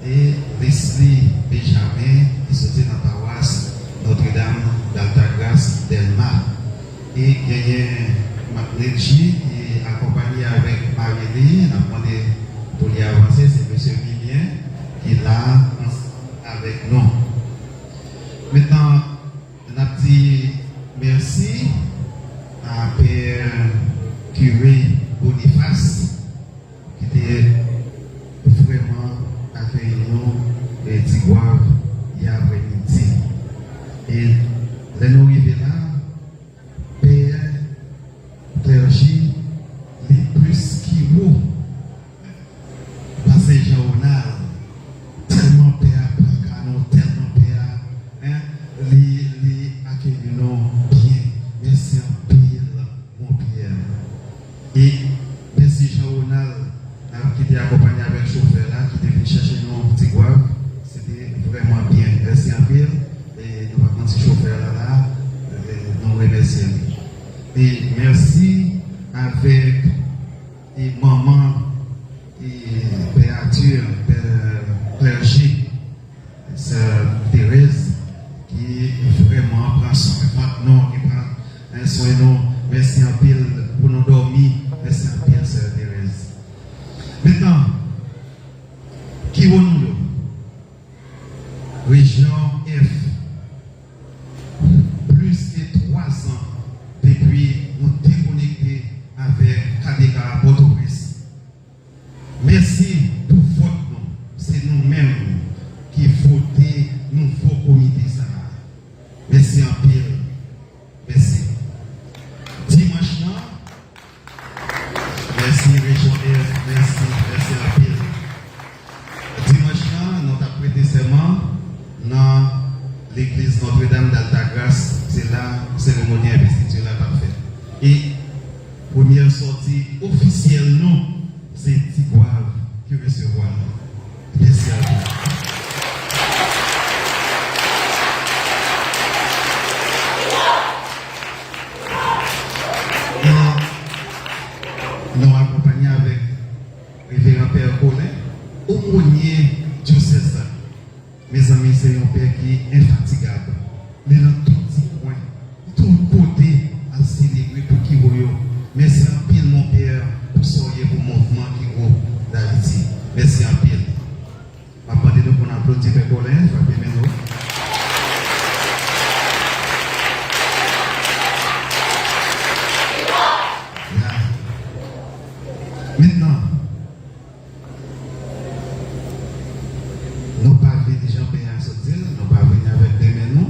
e Leslie Benjamin, li soti nan pawas Notre Dame d'Altagrace Dèlma. E genyen Madan Nedji ki akonpaye avèk mari li, n ap mande pou li avanse, se mesye Milien ki la ansanm avèk nou. Mentnan, n ap di mèsi a Pè Kire Boniface, ki te vrèman akeyi nou, e, Tigwav, yè aprèmidi. E lè nou rive la, Pè Clergy E mèsi Jean Ronald, a, ki te akonpanye avèk chofè la, ki te vin chèche nou Ti Gwav. Se te vrèman byen. Mèsi anpil. E nou pa konn si chofè la la, e nou remèsye li. E mèsi avèk, e manman, e pè Arthur, pè Clergé, sè Thérèse, ki vrèman pran swen vant nou, ki pran, en, swen nou. Mèsi anpil pou nou dòmi. Mèsi anpil, sè Thérèse. Mentnan, Kiwo nou yo, rejyon F, plis ke twa zan depi nou dekonekte avèk K D K Pòtoprens. Mèsi pou vòt nou. Se nou menm ki vote nouvo komite sa a. Mèsi anpil. Mèsi. Dimanch lan, mèsi, rejyon F, mèsi, mèsi anpil. Dimanch lan, nou t ap prete sèman nan legliz Notre Dame d'Altagrace. Se la seremoni envestiti la t ap fèt. E premyè sòti ofisyèl nou, se Ti Gwav ki resevwa nou. Mèsi anpil. E nou akonpanye avèk Reveran Pè Colin, omwonye dyosèz la. Mezanmi, se yon pè ki enfatigab. Li nan tout ti kwen, tout kote, al selebre pou Kiwo yo. Mèsi anpil, mon pè, pou sa w ye pou mouvman Kiwo Dayiti. Mèsi anpil. M ap mande nou pou n aplodi Pè Colin, frape men nou. Ya. Mentnan, nou pa vini jan pè a sot di l, nou pa vini avèk de men nou.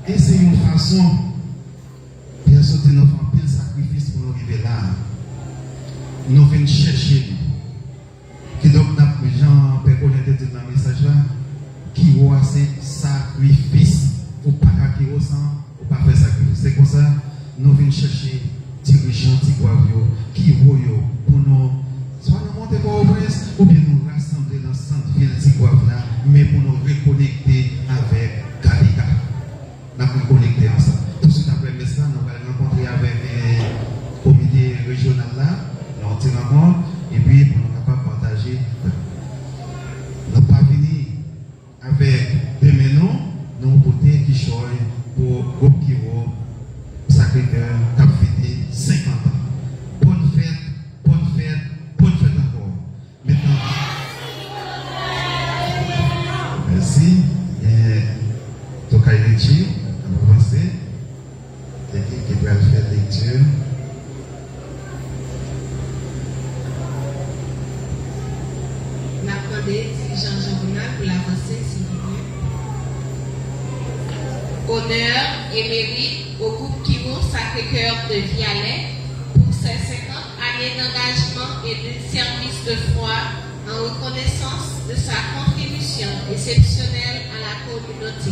E se yon fason, pè a sot di nou fè anpil sakrifis pou nou rive la a. Nou vin chèche li. Kidonk, n ap, jan Pè Colin te di l nan mesaj la, Kiwo a se sakrifis. Ou pa ka Kiwo san ou pa fè sakrifis. Se konsa, nou vin chèche dirijan Ti Gwav yo, Kiwo yo, pou nou swa nou monte Pòtoprens, oubyen nou rasanble nan sant vil Ti Gwav la, men pou nou rekonekte avèk K D K. N ap rekonekte ansanm. Tousuit apre mès la, nou pral rankontre avèk, eh, komite rejyonal la, nan yon ti rankont, epi pou nou kapab pataje. Nou pa vini avèk de men nou, nou pote kichòy pou gwoup Kiwo Sacré-Cœur k ap fete senkant an. Bòn fèt, bòn fèt, bòn fèt ankò. Mentnan, mèsi. Gen tokay lekti, n ap avanse. Gen ki, ki pral fè lekti? N ap mande dirijan Jean Ronald pou l avanse, silvouplè. Honneur et mérite au groupe Kiwo Sacré-Cœur de Vialet pour ses cinquante années d'engagement et de service de foi en reconnaissance de sa contribution exceptionnelle à la communauté.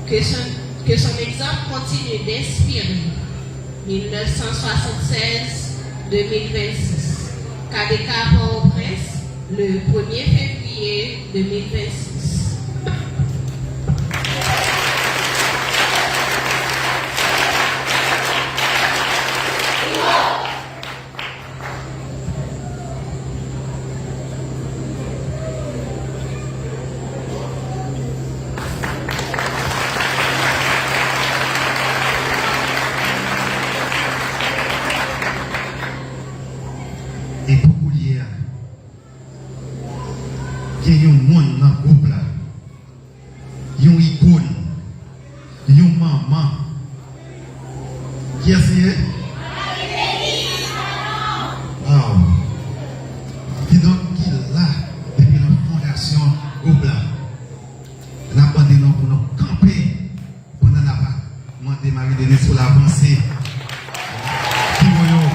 Que son, que son exemple continue d'inspirer. Mille neuf cent soixante-seize, deux mille vingt-six. K D K Port-au-Prince, le premier février deux mille vingt-six. E pou koulye a, gen yon moun nan gwoup la, yon ikòn, yon manman. Kiyès li ye? Waw! Kidonk, ki la depi nan fondasyon gwoup la. N ap mande nou pou nou kanpe pandan n ap mande Marie Denise pou l avanse. Kiwo yo.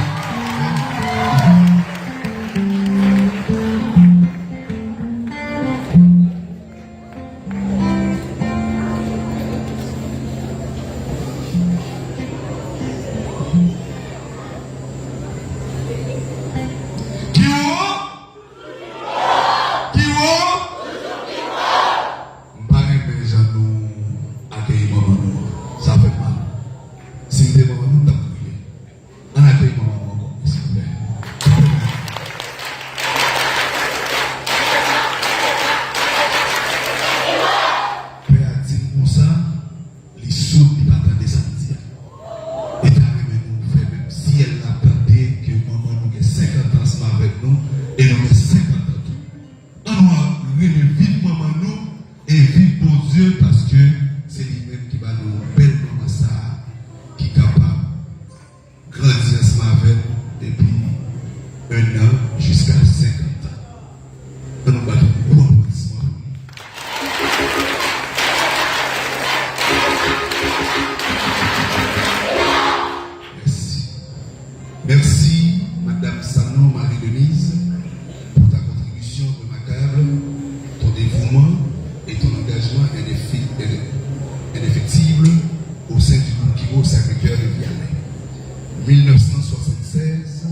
mille neuf cent soixante-seize,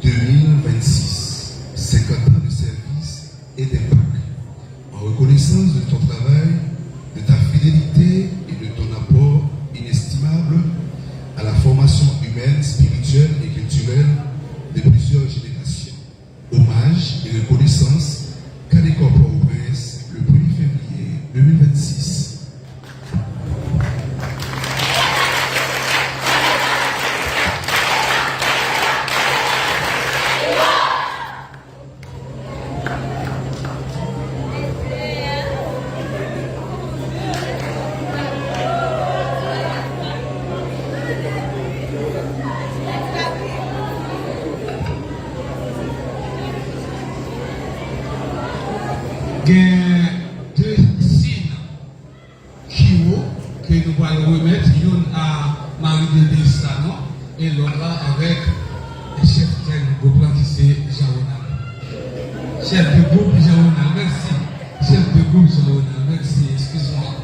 deux mille vingt-six, cinquante ans de service et d'impact. En reconnaissance de ton travail, de ta fidélité et de ton apport inestimable à la formation humaine, spirituelle et culturelle de plusieurs générations. Hommage et reconnaissance, Kadékò Pòtoprens, le premier février deux mille vingt-six. Gen de siy kiwo ke nou pral remèt, youn a Marie Denise Sanon e lòt la avèk chèf gang gwoup la ki se Jean Ronald. Chèf de gwoup Jean Ronald, mèsi. Chèf de gwoup Jean Ronald, mèsi, eskize mwen.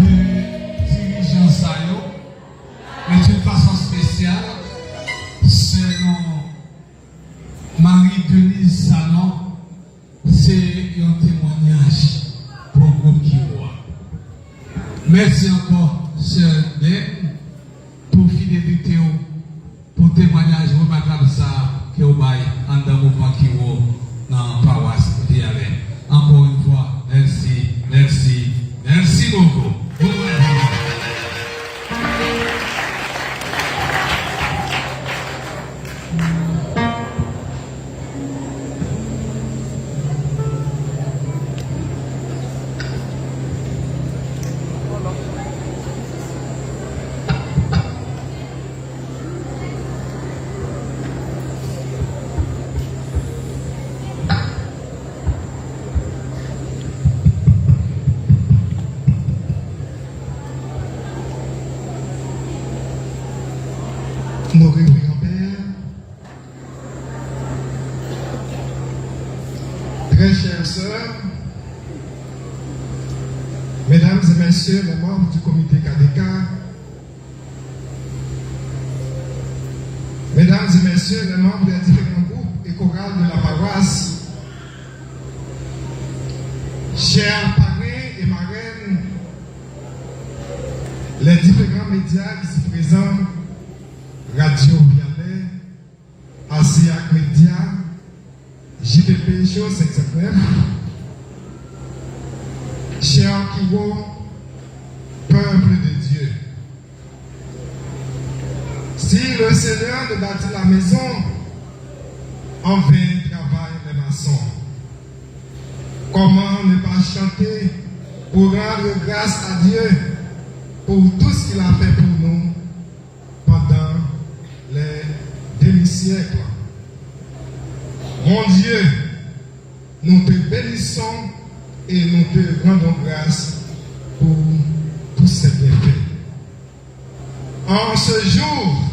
De dirijan sa yo, men d'une façon spéciale, sè nou Marie Denise Sanon, se yon temwayaj pou gwoup Kiwo a. Mèsi ankò, sè Dèn, pou fidelite w, pou temwayaj remakab sa a ke w bay anndan mouvman Kiwo nan pawas Viyalè. Encore une fois, merci, merci, merci beaucoup. Bon travail. Nos révérends pères, très chères sœurs, mesdames et messieurs les membres du comité K D K, mesdames et messieurs les membres des différents groupes et chorales de la paroisse, chers parrains et marraines, les différents médias ici présents, Radio Viyalè, Asiak Media, J P P Show cinq cent neuf, cher Kiwo, peuple de Dieu. Si le Seigneur ne bâtit la maison, en vain travaillent les maçons. Comment ne pas chanter pour rendre grâce à Dieu pour tout ce qu'il a fait pour nous pendant les demi-siècles? Mon Dieu, nous te bénissons et nous te rendons grâce pour tous ces bienfaits. En ce jour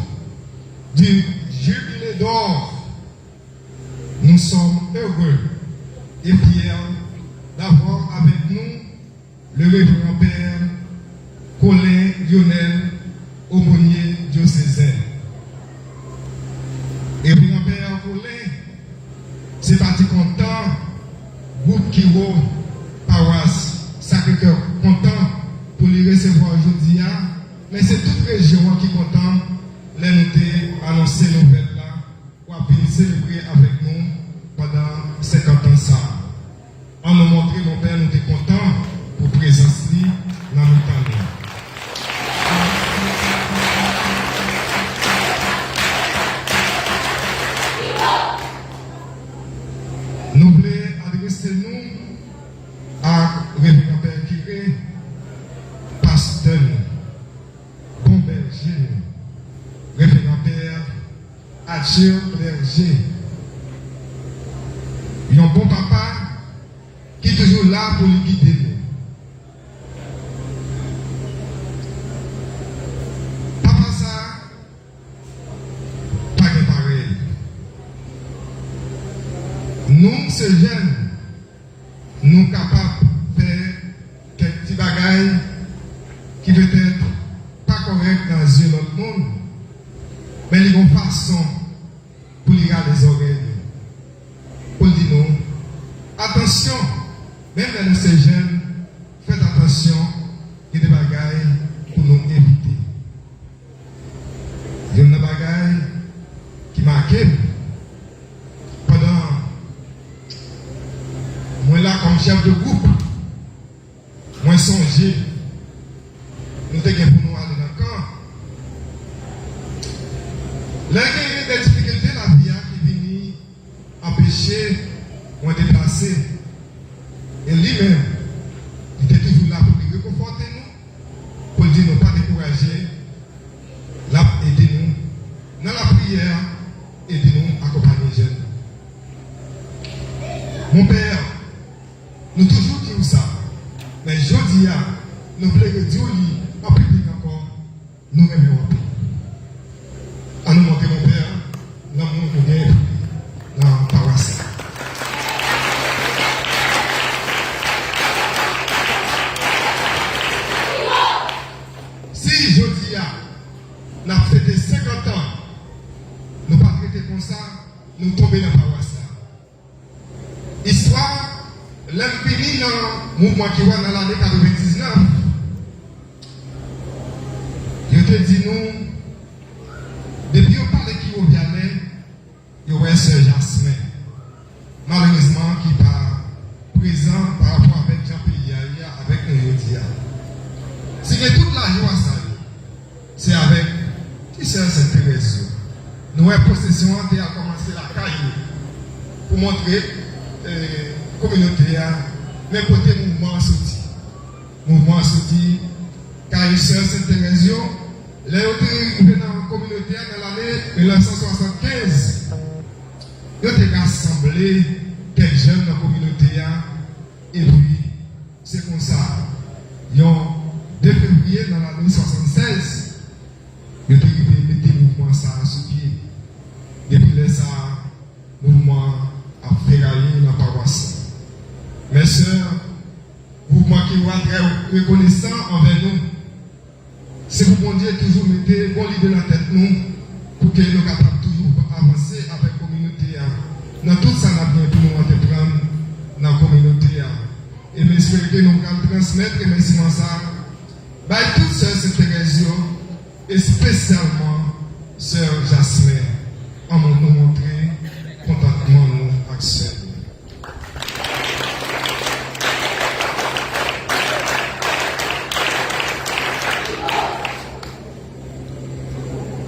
du jubilé d'or, nous sommes heureux et fiers d'avoir avec nous le révérend père Colin Lionel, aumônier diocésain. Révérend père Colin, se pa ti kontan gwoup Kiwo pawas Sacré-Cœur kontan pou li resevwa jodi a, men se tout rejyon an ki kontan lè nou te anonse nouvèl la w ap vin selebre avèk nou pandan senkant an sa a. An nou montre Monpè nou te kontan pou prezans li nan mitan nou. Nou vle adrese nou ak Reveran Pè Kire, pastè nou, bon bèje nou, Reveran Pè Adjil Clergé, yon bon papa ki toujou la pou li gide nou. Papa sa a pa gen parèy. Nou, se jèn, nou kapab fè kèk ti bagay ki petèt pa kòrèk nan zye lòt moun, men li gon fason pou li rale zòrèy nou, pou l di nou, atansyon, menm lè nou se jèn, fèt atansyon, gen de bagay pou nou evite. Youn nan bagay ki make m, pandan mwen la kòm chèf de gwoup, mwen sonje nou te gen pou nou ale nan kan. Lè genyen de difikilte lavi a ki vini anpeche mwen deplase, e li menm, li te toujou la pou li rekonfòte nou, pou l di nou pa dekouraje, l ap ede nou nan lapriyè, ede nou akonpanye jèn. Monpè, nou toujou di w sa, men jodi a, nou vle redi w li an piblik ankò, nou renmen w anpil. An nou montre Monpè lanmou nou gen pou li nan pawas la. Si jodi a, n ap fete senkant an, nou pa t rete konsa, nou tonbe nan pawas la. Istwa, lè m vini nan mouvman Kiwa nan lane katrevendiznèf, yo te di nou, depi yo pale Kiwo Vyanè, yo wè sè Jasmen, malerezman, ki pa prezan pa rapò avèk jan peyi a ye a avèk nou jodi a. Si gen tout lajwa sa yo, se avèk ti sè Sent Terèz yo. Nou wè pwosesyon an te al kòmanse lakay yo pou montre, eh, kominote a men kote mouvman an soti. Mouvman an soti kay sè Sent Terèz yo. Lè yo te rive nan kominote a nan lane mil nèf san swasannkenz, yo te rasanble kèk jèn nan kominote a, epi se konsa, yon de fevriye nan lane swasannsèz, yo te rive mete mouvman sa a sou pye. Depi lè sa a, mouvman an ap feraye nan pawas la. Mè sè, mouvman Kiwa trè rekonesan anvè nou. Se pou Bondye toujou mete bon lide nan tèt nou, pou ke nou kapab toujou avanse avèk kominote a, nan tout sa n ap gen pou nou antreprann nan kominote a. E m espere ke nou pral transmèt remèsiman sa a bay tout sè Sent Terèz yo, espesyalman sè Jasmen, an nou montre kontantman nou ak sè nou.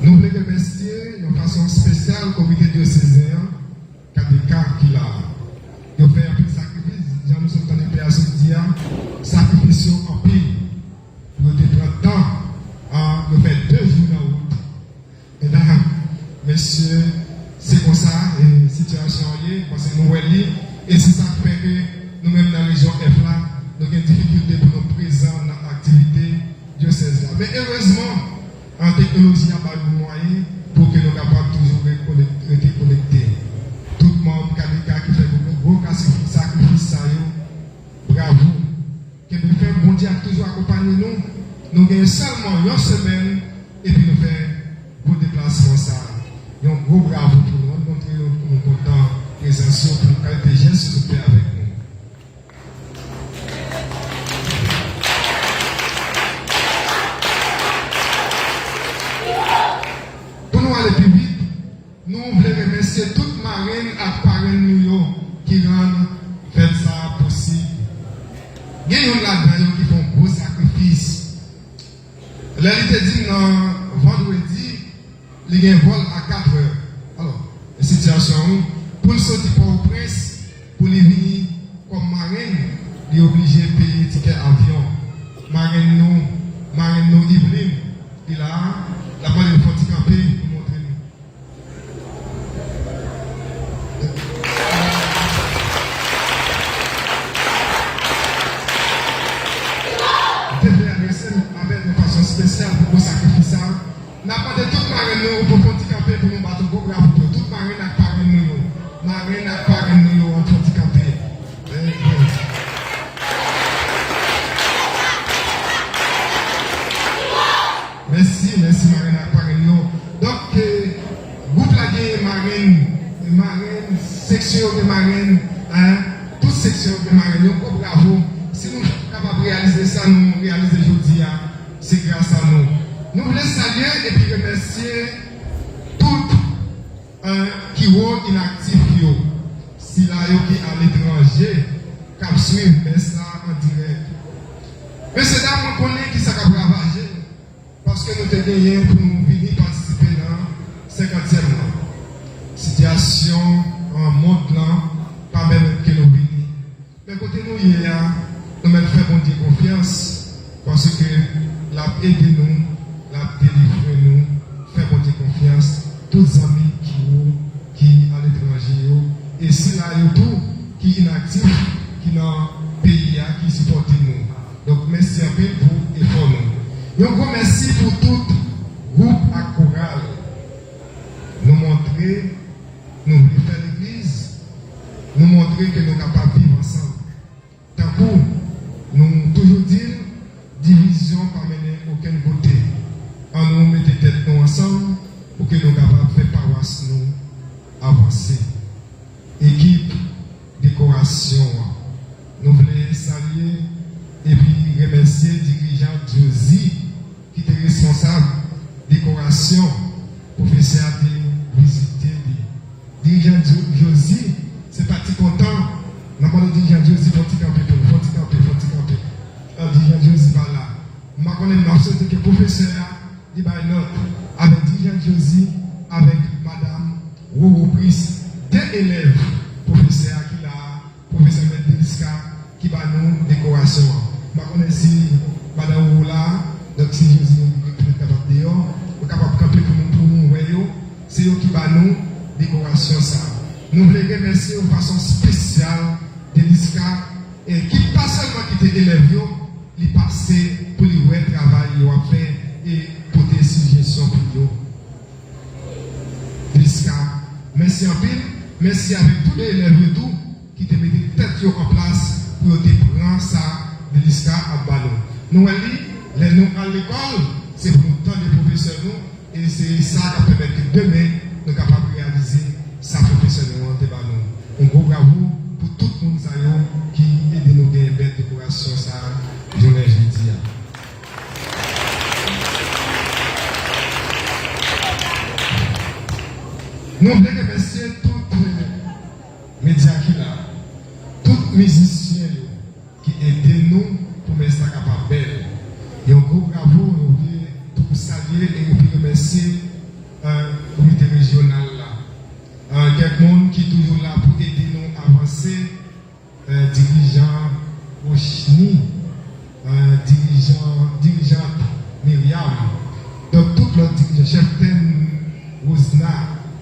Nou vle remèsye yon fason espesyal komite dyosezen an, K D K, ki la a. Yo fè anpil sakrifis, jan nou sot tande pè a sot di a, sakrifis yo anpil. Pou yo te pran tan, an, yo fè de jou nan wout. Medam, mesye, se konsa, e, sitiyasyon an ye, paske nou wè li, e se sa k fè ke nou menm nan rejyon F la, nou gen difikilte pou nou prezan nan aktivite dyosèz la. Men erezman, an, teknoloji a ba nou mwayen pou ke nou kapab toujou rekonekte, rete konekte. Tout manm K D K ki fè gwo, gwo sakrifis sa yo, bravo. Kenbe fèm, Bondye ap toujou akonpanye nou. Nou gen sèlman yon semèn, epi nou fè gwo deplasman sa a. Yon gwo bravo pou nou. Ann montre yo nou kontan prezans yo, pou kalite jès yo sot fè avèk nou. Pou nou ale pi vit, nou vle remèsye tout marenn ak parenn nou yo ki rann fèt sa a posib. Gen youn ladan yo ki fè yon gwo sakrifis. Lè li te di m nan vandredi, li gen vòl a katrè. Alò, e sitiyasyon an, pou l soti Pòtoprens, pou li vini kòm marenn, li oblije peye tikè avyon. Marenn nou, marenn nou Yveline, li la a, l ap mande nou fè yon ti kanpe pou montre nou. M te vle adrese m avè nou fason espesyal pou gwo sakrifis sa a. N ap mande tout marenn nou pou fè yon ti kanpe pou nou bat yon gwo bravo pou yo. Tout marenn ak parenn nou yo. Marenn ak parenn nou yo, ann fè yon ti kanpe. Mèsi, mèsi marenn ak parenn yo. Donk, eh, gwoup la gen marenn, marenn, seksyon yo gen marenn, en, tout seksyon yo gen marenn. Yon gwo bravo. Si nou kapab reyalize sa nou reyalize jodi a, se gras a nou. Nou vle salye epi remèsye tout, en, kiwo inaktif yo, sila yo ki aletranje, k ap swiv mès la an dirèk. Mesye dam, mwen konnen ki sa k ap ravaje nou, paske nou te genyen pou nou vini patisipe nan senkantyèm lan. Sitiyasyon, en, mond lan pa pèmèt ke nou vini. Men kote nou ye a, nou mèt fè Bondye konfyans, paske l ap ede nou, l ap delivre nou. Fè Bondye konfyans, tout zanmi ki wo, ki aletranje yo, e sila yo tou ki inaktif, ki nan peyi a, ki sipòte nou. Donk, mèsi anpil pou efò nou. Yon gwo mèsi pou tout gwoup ak koral. Nou montre nou vle fè legliz, nou montre ke nou kapab viv ansanm. Tankou nou toujou di l, divizyon pa mennen okenn kote. Ann nou mete tèt nou ansanm pou ke nou kapab fè pawas nou avanse. Ekip dekorasyon an, nou vle salye epi remèsye dirijan Josie ki te responsab dekorasyon, pwofesè a te vizite li. Dirijan Jo-, Josie, se pa ti kontan. N ap mande dirijan Josie fè yon ti kanpe pou nou, fè yon ti kanpe, fè yon ti kanpe. An, dirijan Josie pa la. M pa konnen, m ap swete ke pwofesè a, li bay nòt avèk dirijan Josie, avèk madanm Roro Pris, de elèv pwofesè a ki la a, pwofesè Mèt Deliska ki ba nou dekorasyon an. M pa konnen si madanm Roro la, donk si Josie petèt kapab deyò, ou kapab kanpe pou nou, pou nou wè yo, se yo ki ba nou dekorasyon sa a. Nou vle remèsye yon fason espesyal Deliska, e ki pa sèlman kite elèv yo, li pase pou li wè travay yo ap fè e pote sijesyon pou yo. Deliska, mèsi anpil. Mèsi avèk tout elèv yo tou ki te mete tèt yo an plas pou yo te pran sa Deliska ap ba nou. Nou wè li, lè nou al lekòl, se pou nou tande pwofesè nou, e se sa k ap pèmèt ke demen nou kapab reyalize sa pwofesè nou an te ba nou. Yon gwo bravo pou tout moun sa yo ki ede nou gen bèl dekorasyon sa a jounen jodi a. Nou vle remèsye tout medya ki la, tout mizisyen yo ki ede nou pou mès la kapab bèl. Yon gwo bravo, nou vle tou salye e epi remèsye Komite rejyonal la. Kèk moun ki toujou la pou ede nou avanse, dirijan Rochny, dirijan, dirijant Myriam, donk tout lòt dirijan, chèf tèn Rosna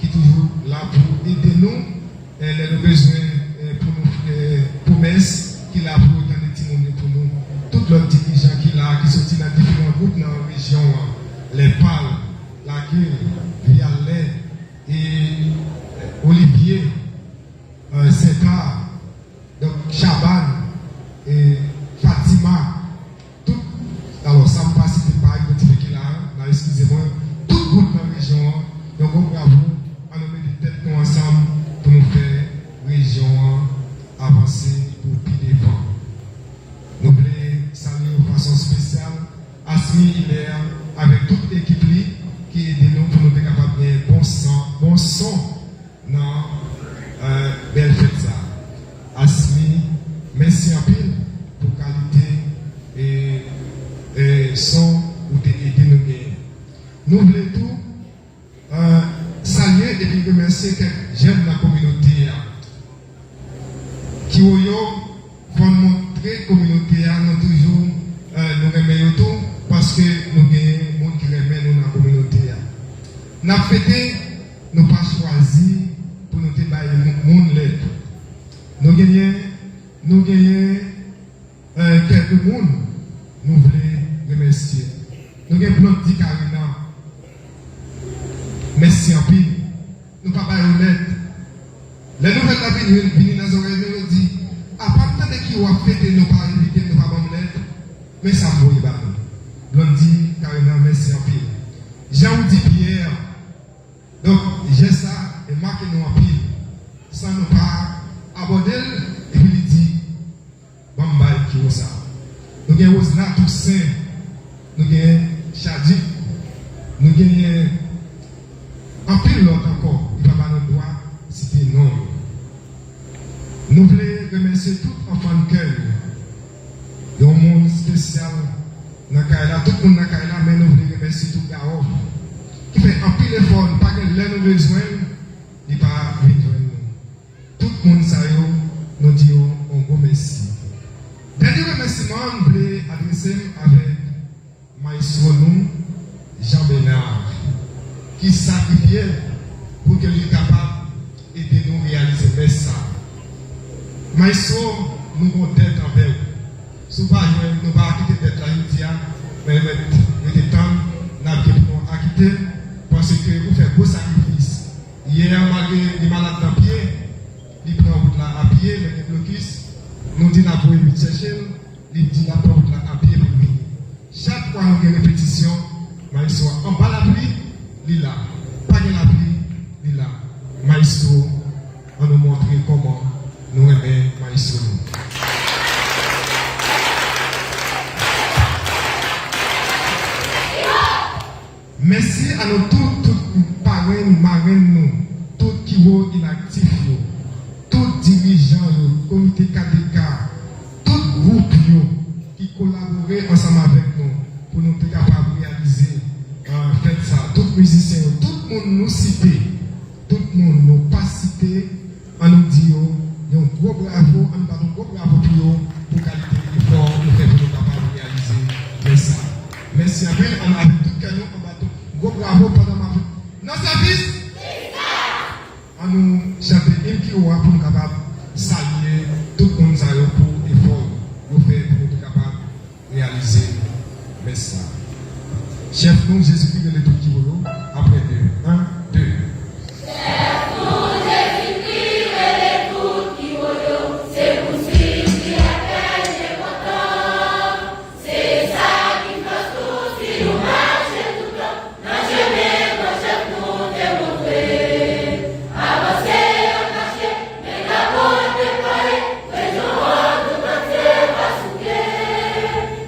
ki toujou la pou ede nou lè nou bezwen, pou nou fè pwomès, ki la pou yo tande timoun yo pou nou. Tout lòt dirijan ki la, ki soti nan diferan gwoup nan rejyon an, Lèpal, Lakil, Vyalè, e Olivye, Senta, donk Chabann, e Fatima, tout, alò, sa m pa site, m pa idantifye ki la, n a eskize mwen, tout gwoup nan rejyon an, yon gwo bravo, ann nou mete tèt nou ansanm pou nou fè rejyon an avanse pou pi devan. Nou vle salye yon fason espesyal Asmi Hilaire avèk tout ekip li ki ede nou pou nou te kapab gen bon san, bon son nan bèl fèt sa a. Asmi, mèsi anpil pou kalite e, e son ou te ede nou genyen. Nou vle tou salye epi remèsye kèk jèn nan kominote a. Kiwoyo fò n montre kominote a nou toujou, nou renmen yo tou, paske nou gen moun ki renmen nou nan kominote a. N ap fete, nou pa chwazi pou nou te bay moun lèt. Nou genyen, nou genyen kèk moun nou vle remèsye. Nou gen Blondy Karina. Mèsi anpil. Nou pa ba yo lèt. Lè nouvèl la vini, vini nan zòrèy nou, yo di, apa m tande Kiwo ap fete, nou pa envite m, nou pa ban m lèt. Men sa m voye ba nou. Blondy Karina, mèsi anpil. Jean Roudy Pierre, donk, jès sa make nou anpil. San nou pa abòde l, epi li di, ban m bay Kiwo sa. Nou gen Rosna Toussaint, nou gen Chadwick, nou genyen anpil lòt ankò, li pa ba nou dwa site non yo. Nou vle remèsye tout anfan kè yo. Yon moun espesyal nan kay la, tout moun nan kay la, men nou vle remèsye tou Gaòf, ki fè anpil efò, nou pa gen lè nou bezwen l, li pa vin jwenn nou. Tout moun sa yo, nou di yo yon gwo mèsi. Dènye remèsiman m vle adrese m avèk mayestwo nou, Jean Bernard, ki sakrifye l pou ke li kapab ede nou reyalize mès sa a. Mayestwo, nou gon dèt anvè w. Si w pa jwenn, nou pa akite dèt la jodi a, men mèt rete tann, n ap gen pou nou akite l, paske ou fè gwo sakrifis. Yè a, malgre li malad nan pye, li pran wout la a pye, men gen blokis. Nou di n ap voye vit chèche l, li di n ap pran wout la a pye pou l vini. Chak fwa nou gen repetisyon, mayestwo a anba lapli, li la. Pa gen lapli, li la. Mayestwo, ann nou montre kòman nou renmen mayestwo nou. Mèsi a nou tout, tout parenn, marenn nou, tout Kiwo inaktif yo, tout dirijan yo, komite K D K, tout gwoup yo ki kolabore ansanm avèk nou pou nou te kapab reyalize, eh, fèt sa. Tout mizisyen yo, tout moun nou site, tout moun nou pa site, ann nou di yo yon gwo bravo, ann nou bat yon gwo bravo pou yo, pou kalite efò yo fè pou nou kapab reyalize mès sa. Mèsi anpil, ann avèk tout kè nou, ann bat yon gwo bravo pandan m ap nan sèvis. Ann nou chante im Kiwo a pou nou kapab salye tout moun sa yo pou efò yo fè pou nou te kapab reyalize mès sa. Chèf nou, Jezikri rele tout Kiwo yo, apre de. An, de. Chèf nou, Jezikri rele tout Kiwo yo, se pou swiv li ak kè dekontan. Se sa ki fòs nou si nou mache toutan nan chemen gran chèf nou te montre. Avanse an kache, men drapo deplwaye, rejyon an tout antye va souke.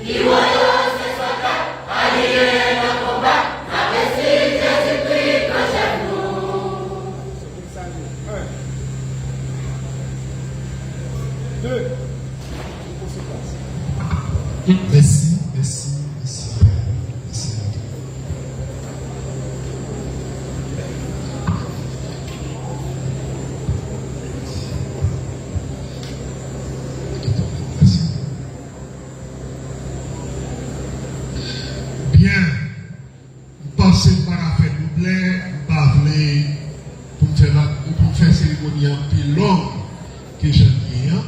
Kiwo yo se sòlda, aliye nan konba, n ape pa ka fè doublè, m pa vle pou m fè, pou m fè seremoni an pi long ke jan l ye an.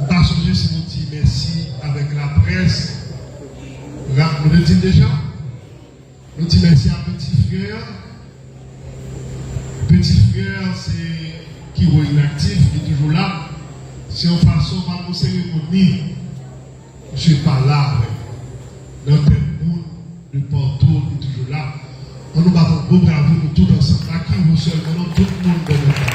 M pa sonje si nou di mèsi avèk laprès, nou te di l deja. Nou di mèsi a Peti Frè. Peti Frè, se Kiwo inaktif, li toujou la. Se yon fason pa nou seremoni. Misye pa la avè nou. Nan tèt moun, de partou, li toujou la. An nou bat yon gwo bravo nou tout ansanm. Pa Kiwo sèlman, non, tout moun bò nan tèt.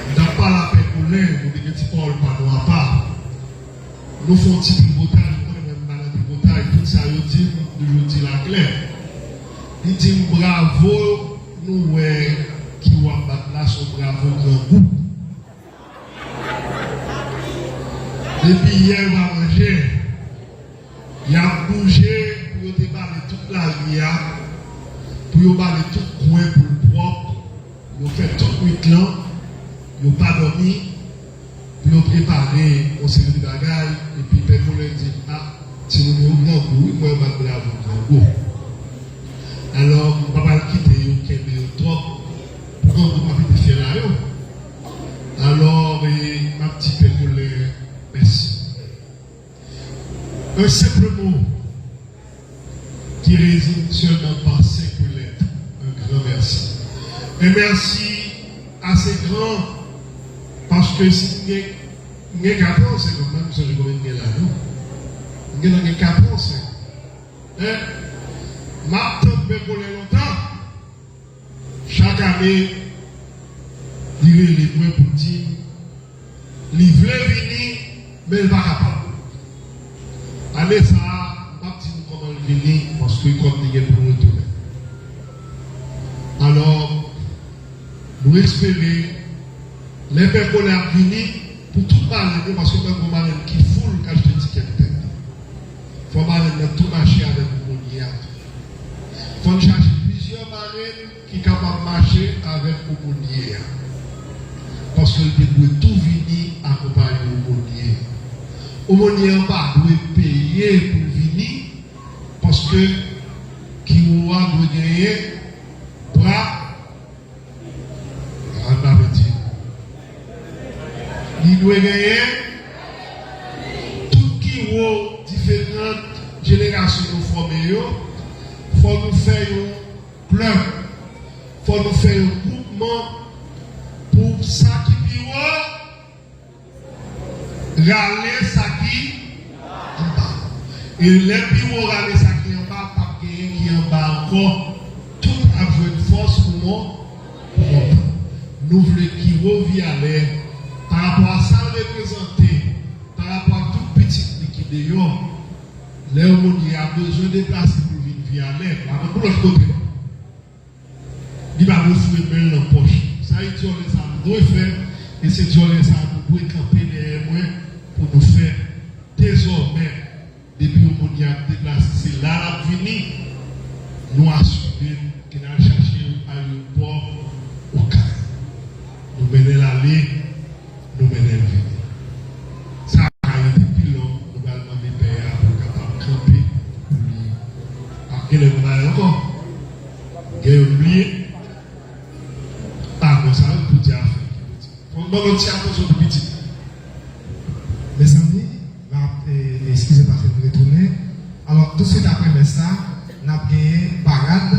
M t ap pale a Pè Kolè, nou te gen ti pawòl pa nou apa. Nou fè yon ti tripotay, ou konnen mwen m pa nan tripotay, tout sa yo di m, m toujou di l aklè. Li di m bravo, nou wè Kiwo ap bat la, se yon bravo grangou. Depi yè yo pa manje, y ap bouje pou yo te bale tout lari a, pou yo bale tout kwen pou l pwòp, yo fè tout nwit lan, yo pa dòmi, pou yo prepare yon seri de bagay, epi Pè Kolè di, a, timoun yo grangou, wi, mwen bat bravo grangou. Alò, m pa pral kite yo kenbe yo twòp, pou grangou pa vin fyè la yo. Alò, e, m ap di Pè Kolè mèsi. Un simple mot qui résume seulement par cinq lettres, un grand merci. Un merci assez grand, paske si m gen, m gen kat an, se kanmenm, m sonje konbyen m gen la, non? M gentan gen kat an, se, en, m ap tann Pè Kolè lontan. Chak ane, li rele mwen pou l di m li vle vini, men l pa kapab. Ane sa a, m p ap di nou kòman l vini, paske kòm li gen pou l retounen. Alò, nou espere, lè Pè Kolè ap vini, pou tout marenn yo, paske m wè gon marenn ki foul k achte tikèt tèt li. Fò marenn nan tou mache avèk omonyè a tou. Fò n chache plizyè marenn ki kapab mache avèk omonyè a. Paske l te dwe tou vini akonpaye omonyè a. Omonyè an pa dwe peye pou l vini, paske Kiwo a dwe genyen bra, an pa pèdi. Li dwe genyen tout Kiwo diferan jenerasyon yo fòme yo. Fò nou fè yon klèb. Fò nou fè yon gwoupman pou sa ki pi wo rale sa ki anba. E lè pi wo rale sa ki anba, p ap genyen ki anba ankò. Tout ap jwenn fòs pou mon-, pou monte. Nou vle Kiwo Vyalè, pa rapò a sa l reprezante, pa rapò a tout pitit li ki deyò, lè omonyè a bezwen deplase pou l vin Vyalè, pa nan pou lòt kote, non. Li pa dwe foure men l nan pòch. Sa e dyòlè sa a nou dwe fè, e se dyòlè sa a nou dwe kanpe dèyè mwen pou nou fè dezòmè, depi omonyè a ap deplase, se la l ap vini, nou asire n ke n al chache l ayewopò Okay. Nou mennen l ale, nou mennen l vini. Sa a ka rete pi long, nou pral mande pè a pou l kapab kanpe, pou li, ap genlè nou bay ankò. Gen youn bliye. A, bon, sa yo pou di a fè. Fò n ban lòt ti atansyon pou pitit. Mezanmi, n ap, e, eskize m paske m retounen. Alò, tousuit apre mès la, n ap genyen parad,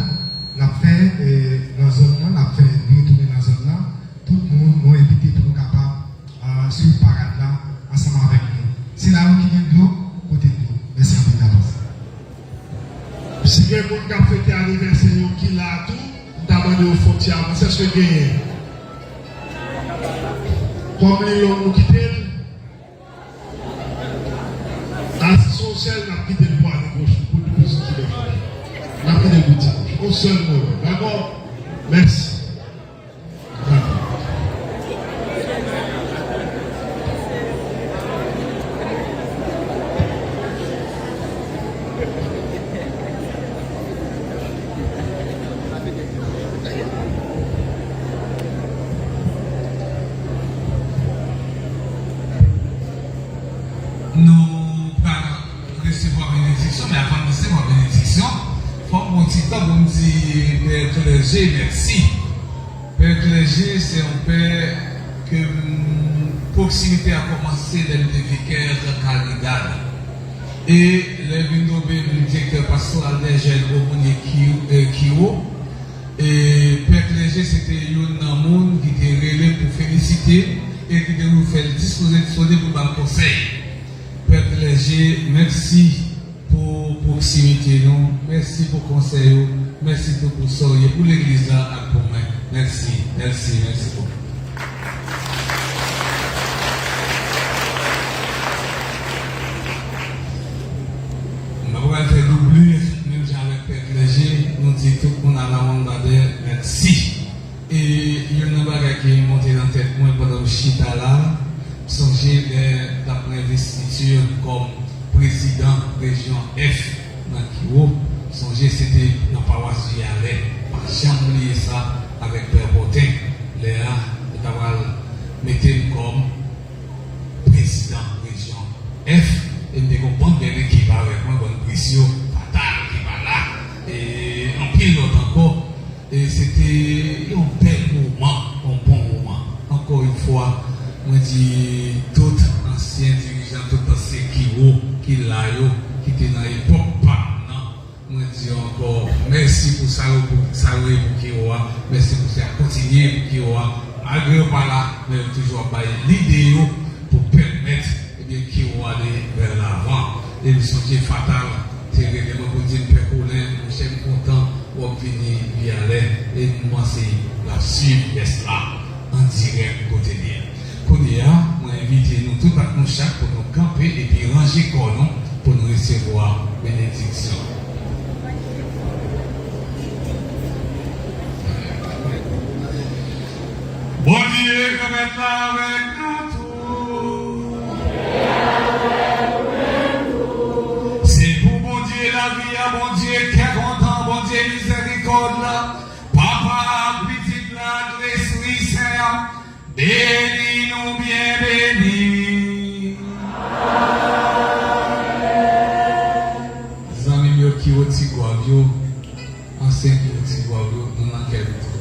n ap fè, e, nan zòn nan, n ap fè, nou retounen nan zòn nan. Tout moun, nou envite pou nou kapab, a, swiv parad la ansanm avèk nou. Sila yo ki gen dlo, pote dlo. Mèsi anpil davans. Si gen moun k ap fete anivèsè yo ki la tou, m ta mande yo fè yon ti avanse. Èske genyen? Kòm li long, nou kite l. A, si se yon sèl, n ap kite l pou ane pwochen, pou nou plis ki lè. N ap kite l pou dimanch. Yon sèl mwen wè. Dakò? Mèsi. Nou pral An benediksyon, fò m pran ti tan pou m di Pè Clergé mèsi. Pè Clergé se yon pè ke m, pwoksimite a kòmanse lè m te vikè nan Caridad. E lè m vin tonbe direktè pastoral dè jèn Omounye Kiwo, e Pè Clergé se te youn nan moun ki te rele m pou felisite m e ki te fè l dispoze sone pou l ba m konsèy. Pè Clergé, mèsi pou pwoksimite nou. Mèsi pou konsèy ou. Mèsi tou pou sa w ye pou legliz la ak pou mwen. Mèsi, mèsi, mèsi bokou. M pa pral fè doublure, menm jan avèk Pè Clergé, nou di tout moun a la Wandadè, mèsi. E youn nan bagay ki monte nan tèt mwen pandan m chita la, m sonje lè m t ap pran envestiti kòm prezidan rejyon F nan Kiwo, m sonje se te nan pawas Viyalè. M pa janm bliye sa avèk Pè Pòten, lè a yo ta pral mete m kòm prezidan rejyon F, e m te gen yon bann bèl ekip avèk mwen, bann pris yo, Fatal ki pa la, e anpil lòt ankò. E se te yon bèl moman, yon bon moman. Ankò yon fwa, mwen di tout ansyen dirijan, tout ansyen Kiwo ki la yo, ki te nan epòk pa m nan, mwen di yo ankò mèsi pou sa yo, pou sa yo ye pou Kiwo a, mèsi pou sa y ap kontinye pou Kiwo a. Malgre yo pa la, men yo toujou ap bay lide yo pou pèmèt, ebyen, Kiwo ale vè lavan. E m sonje Fatal te rele mwen pou di m, Pè Kolen, monchè, m kontan w ap vini Viyalè, e m panse l ap swiv mès la an dirèk kote l ye a. Kounye a, mwen envite nou tout ak nou chak pou nou kanpe epi ranje kò nou pou nou resevwa benediksyon. Bondye, Granmèt la, avèk nou tout. Se pou Bondye lavi a, Bondye kè kontan, Bondye mizèrikòd la, Papa ak Pitit la ak Lespri Sen an, beni nou byen beni. Zanmi m yo, Kiwo Tigwav yo, ansyen Kiwo Tigwav yo, nou nan kè nou tou.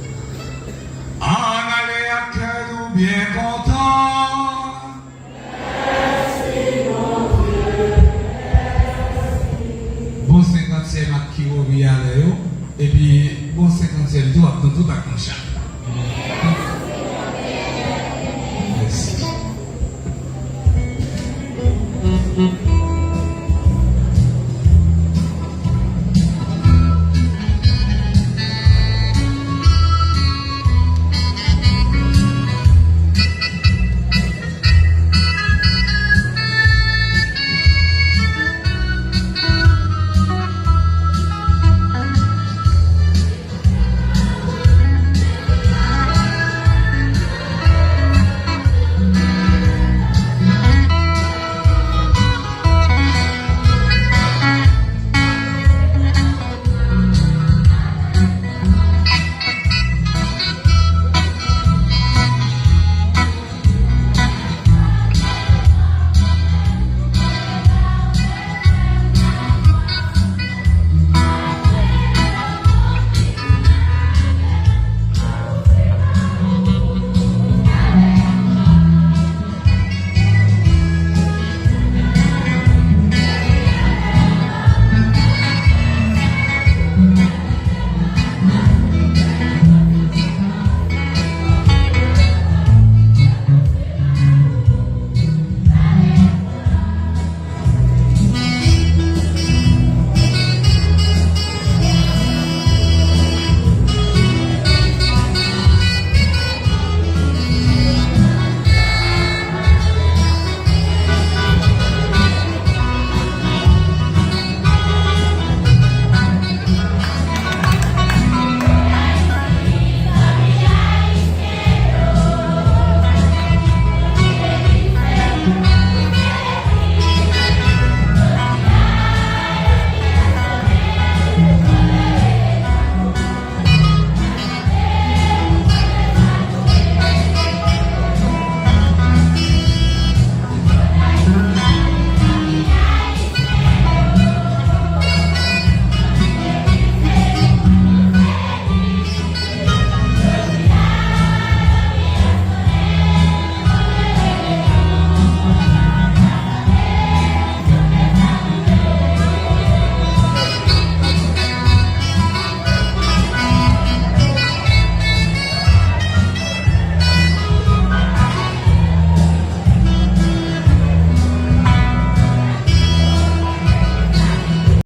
Ann ale ak kè nou byen kontan. Bon senkantyèm ak Kiwo Viyalè yo, epi bon senkantyèm tou ak nou tout ak nou chak.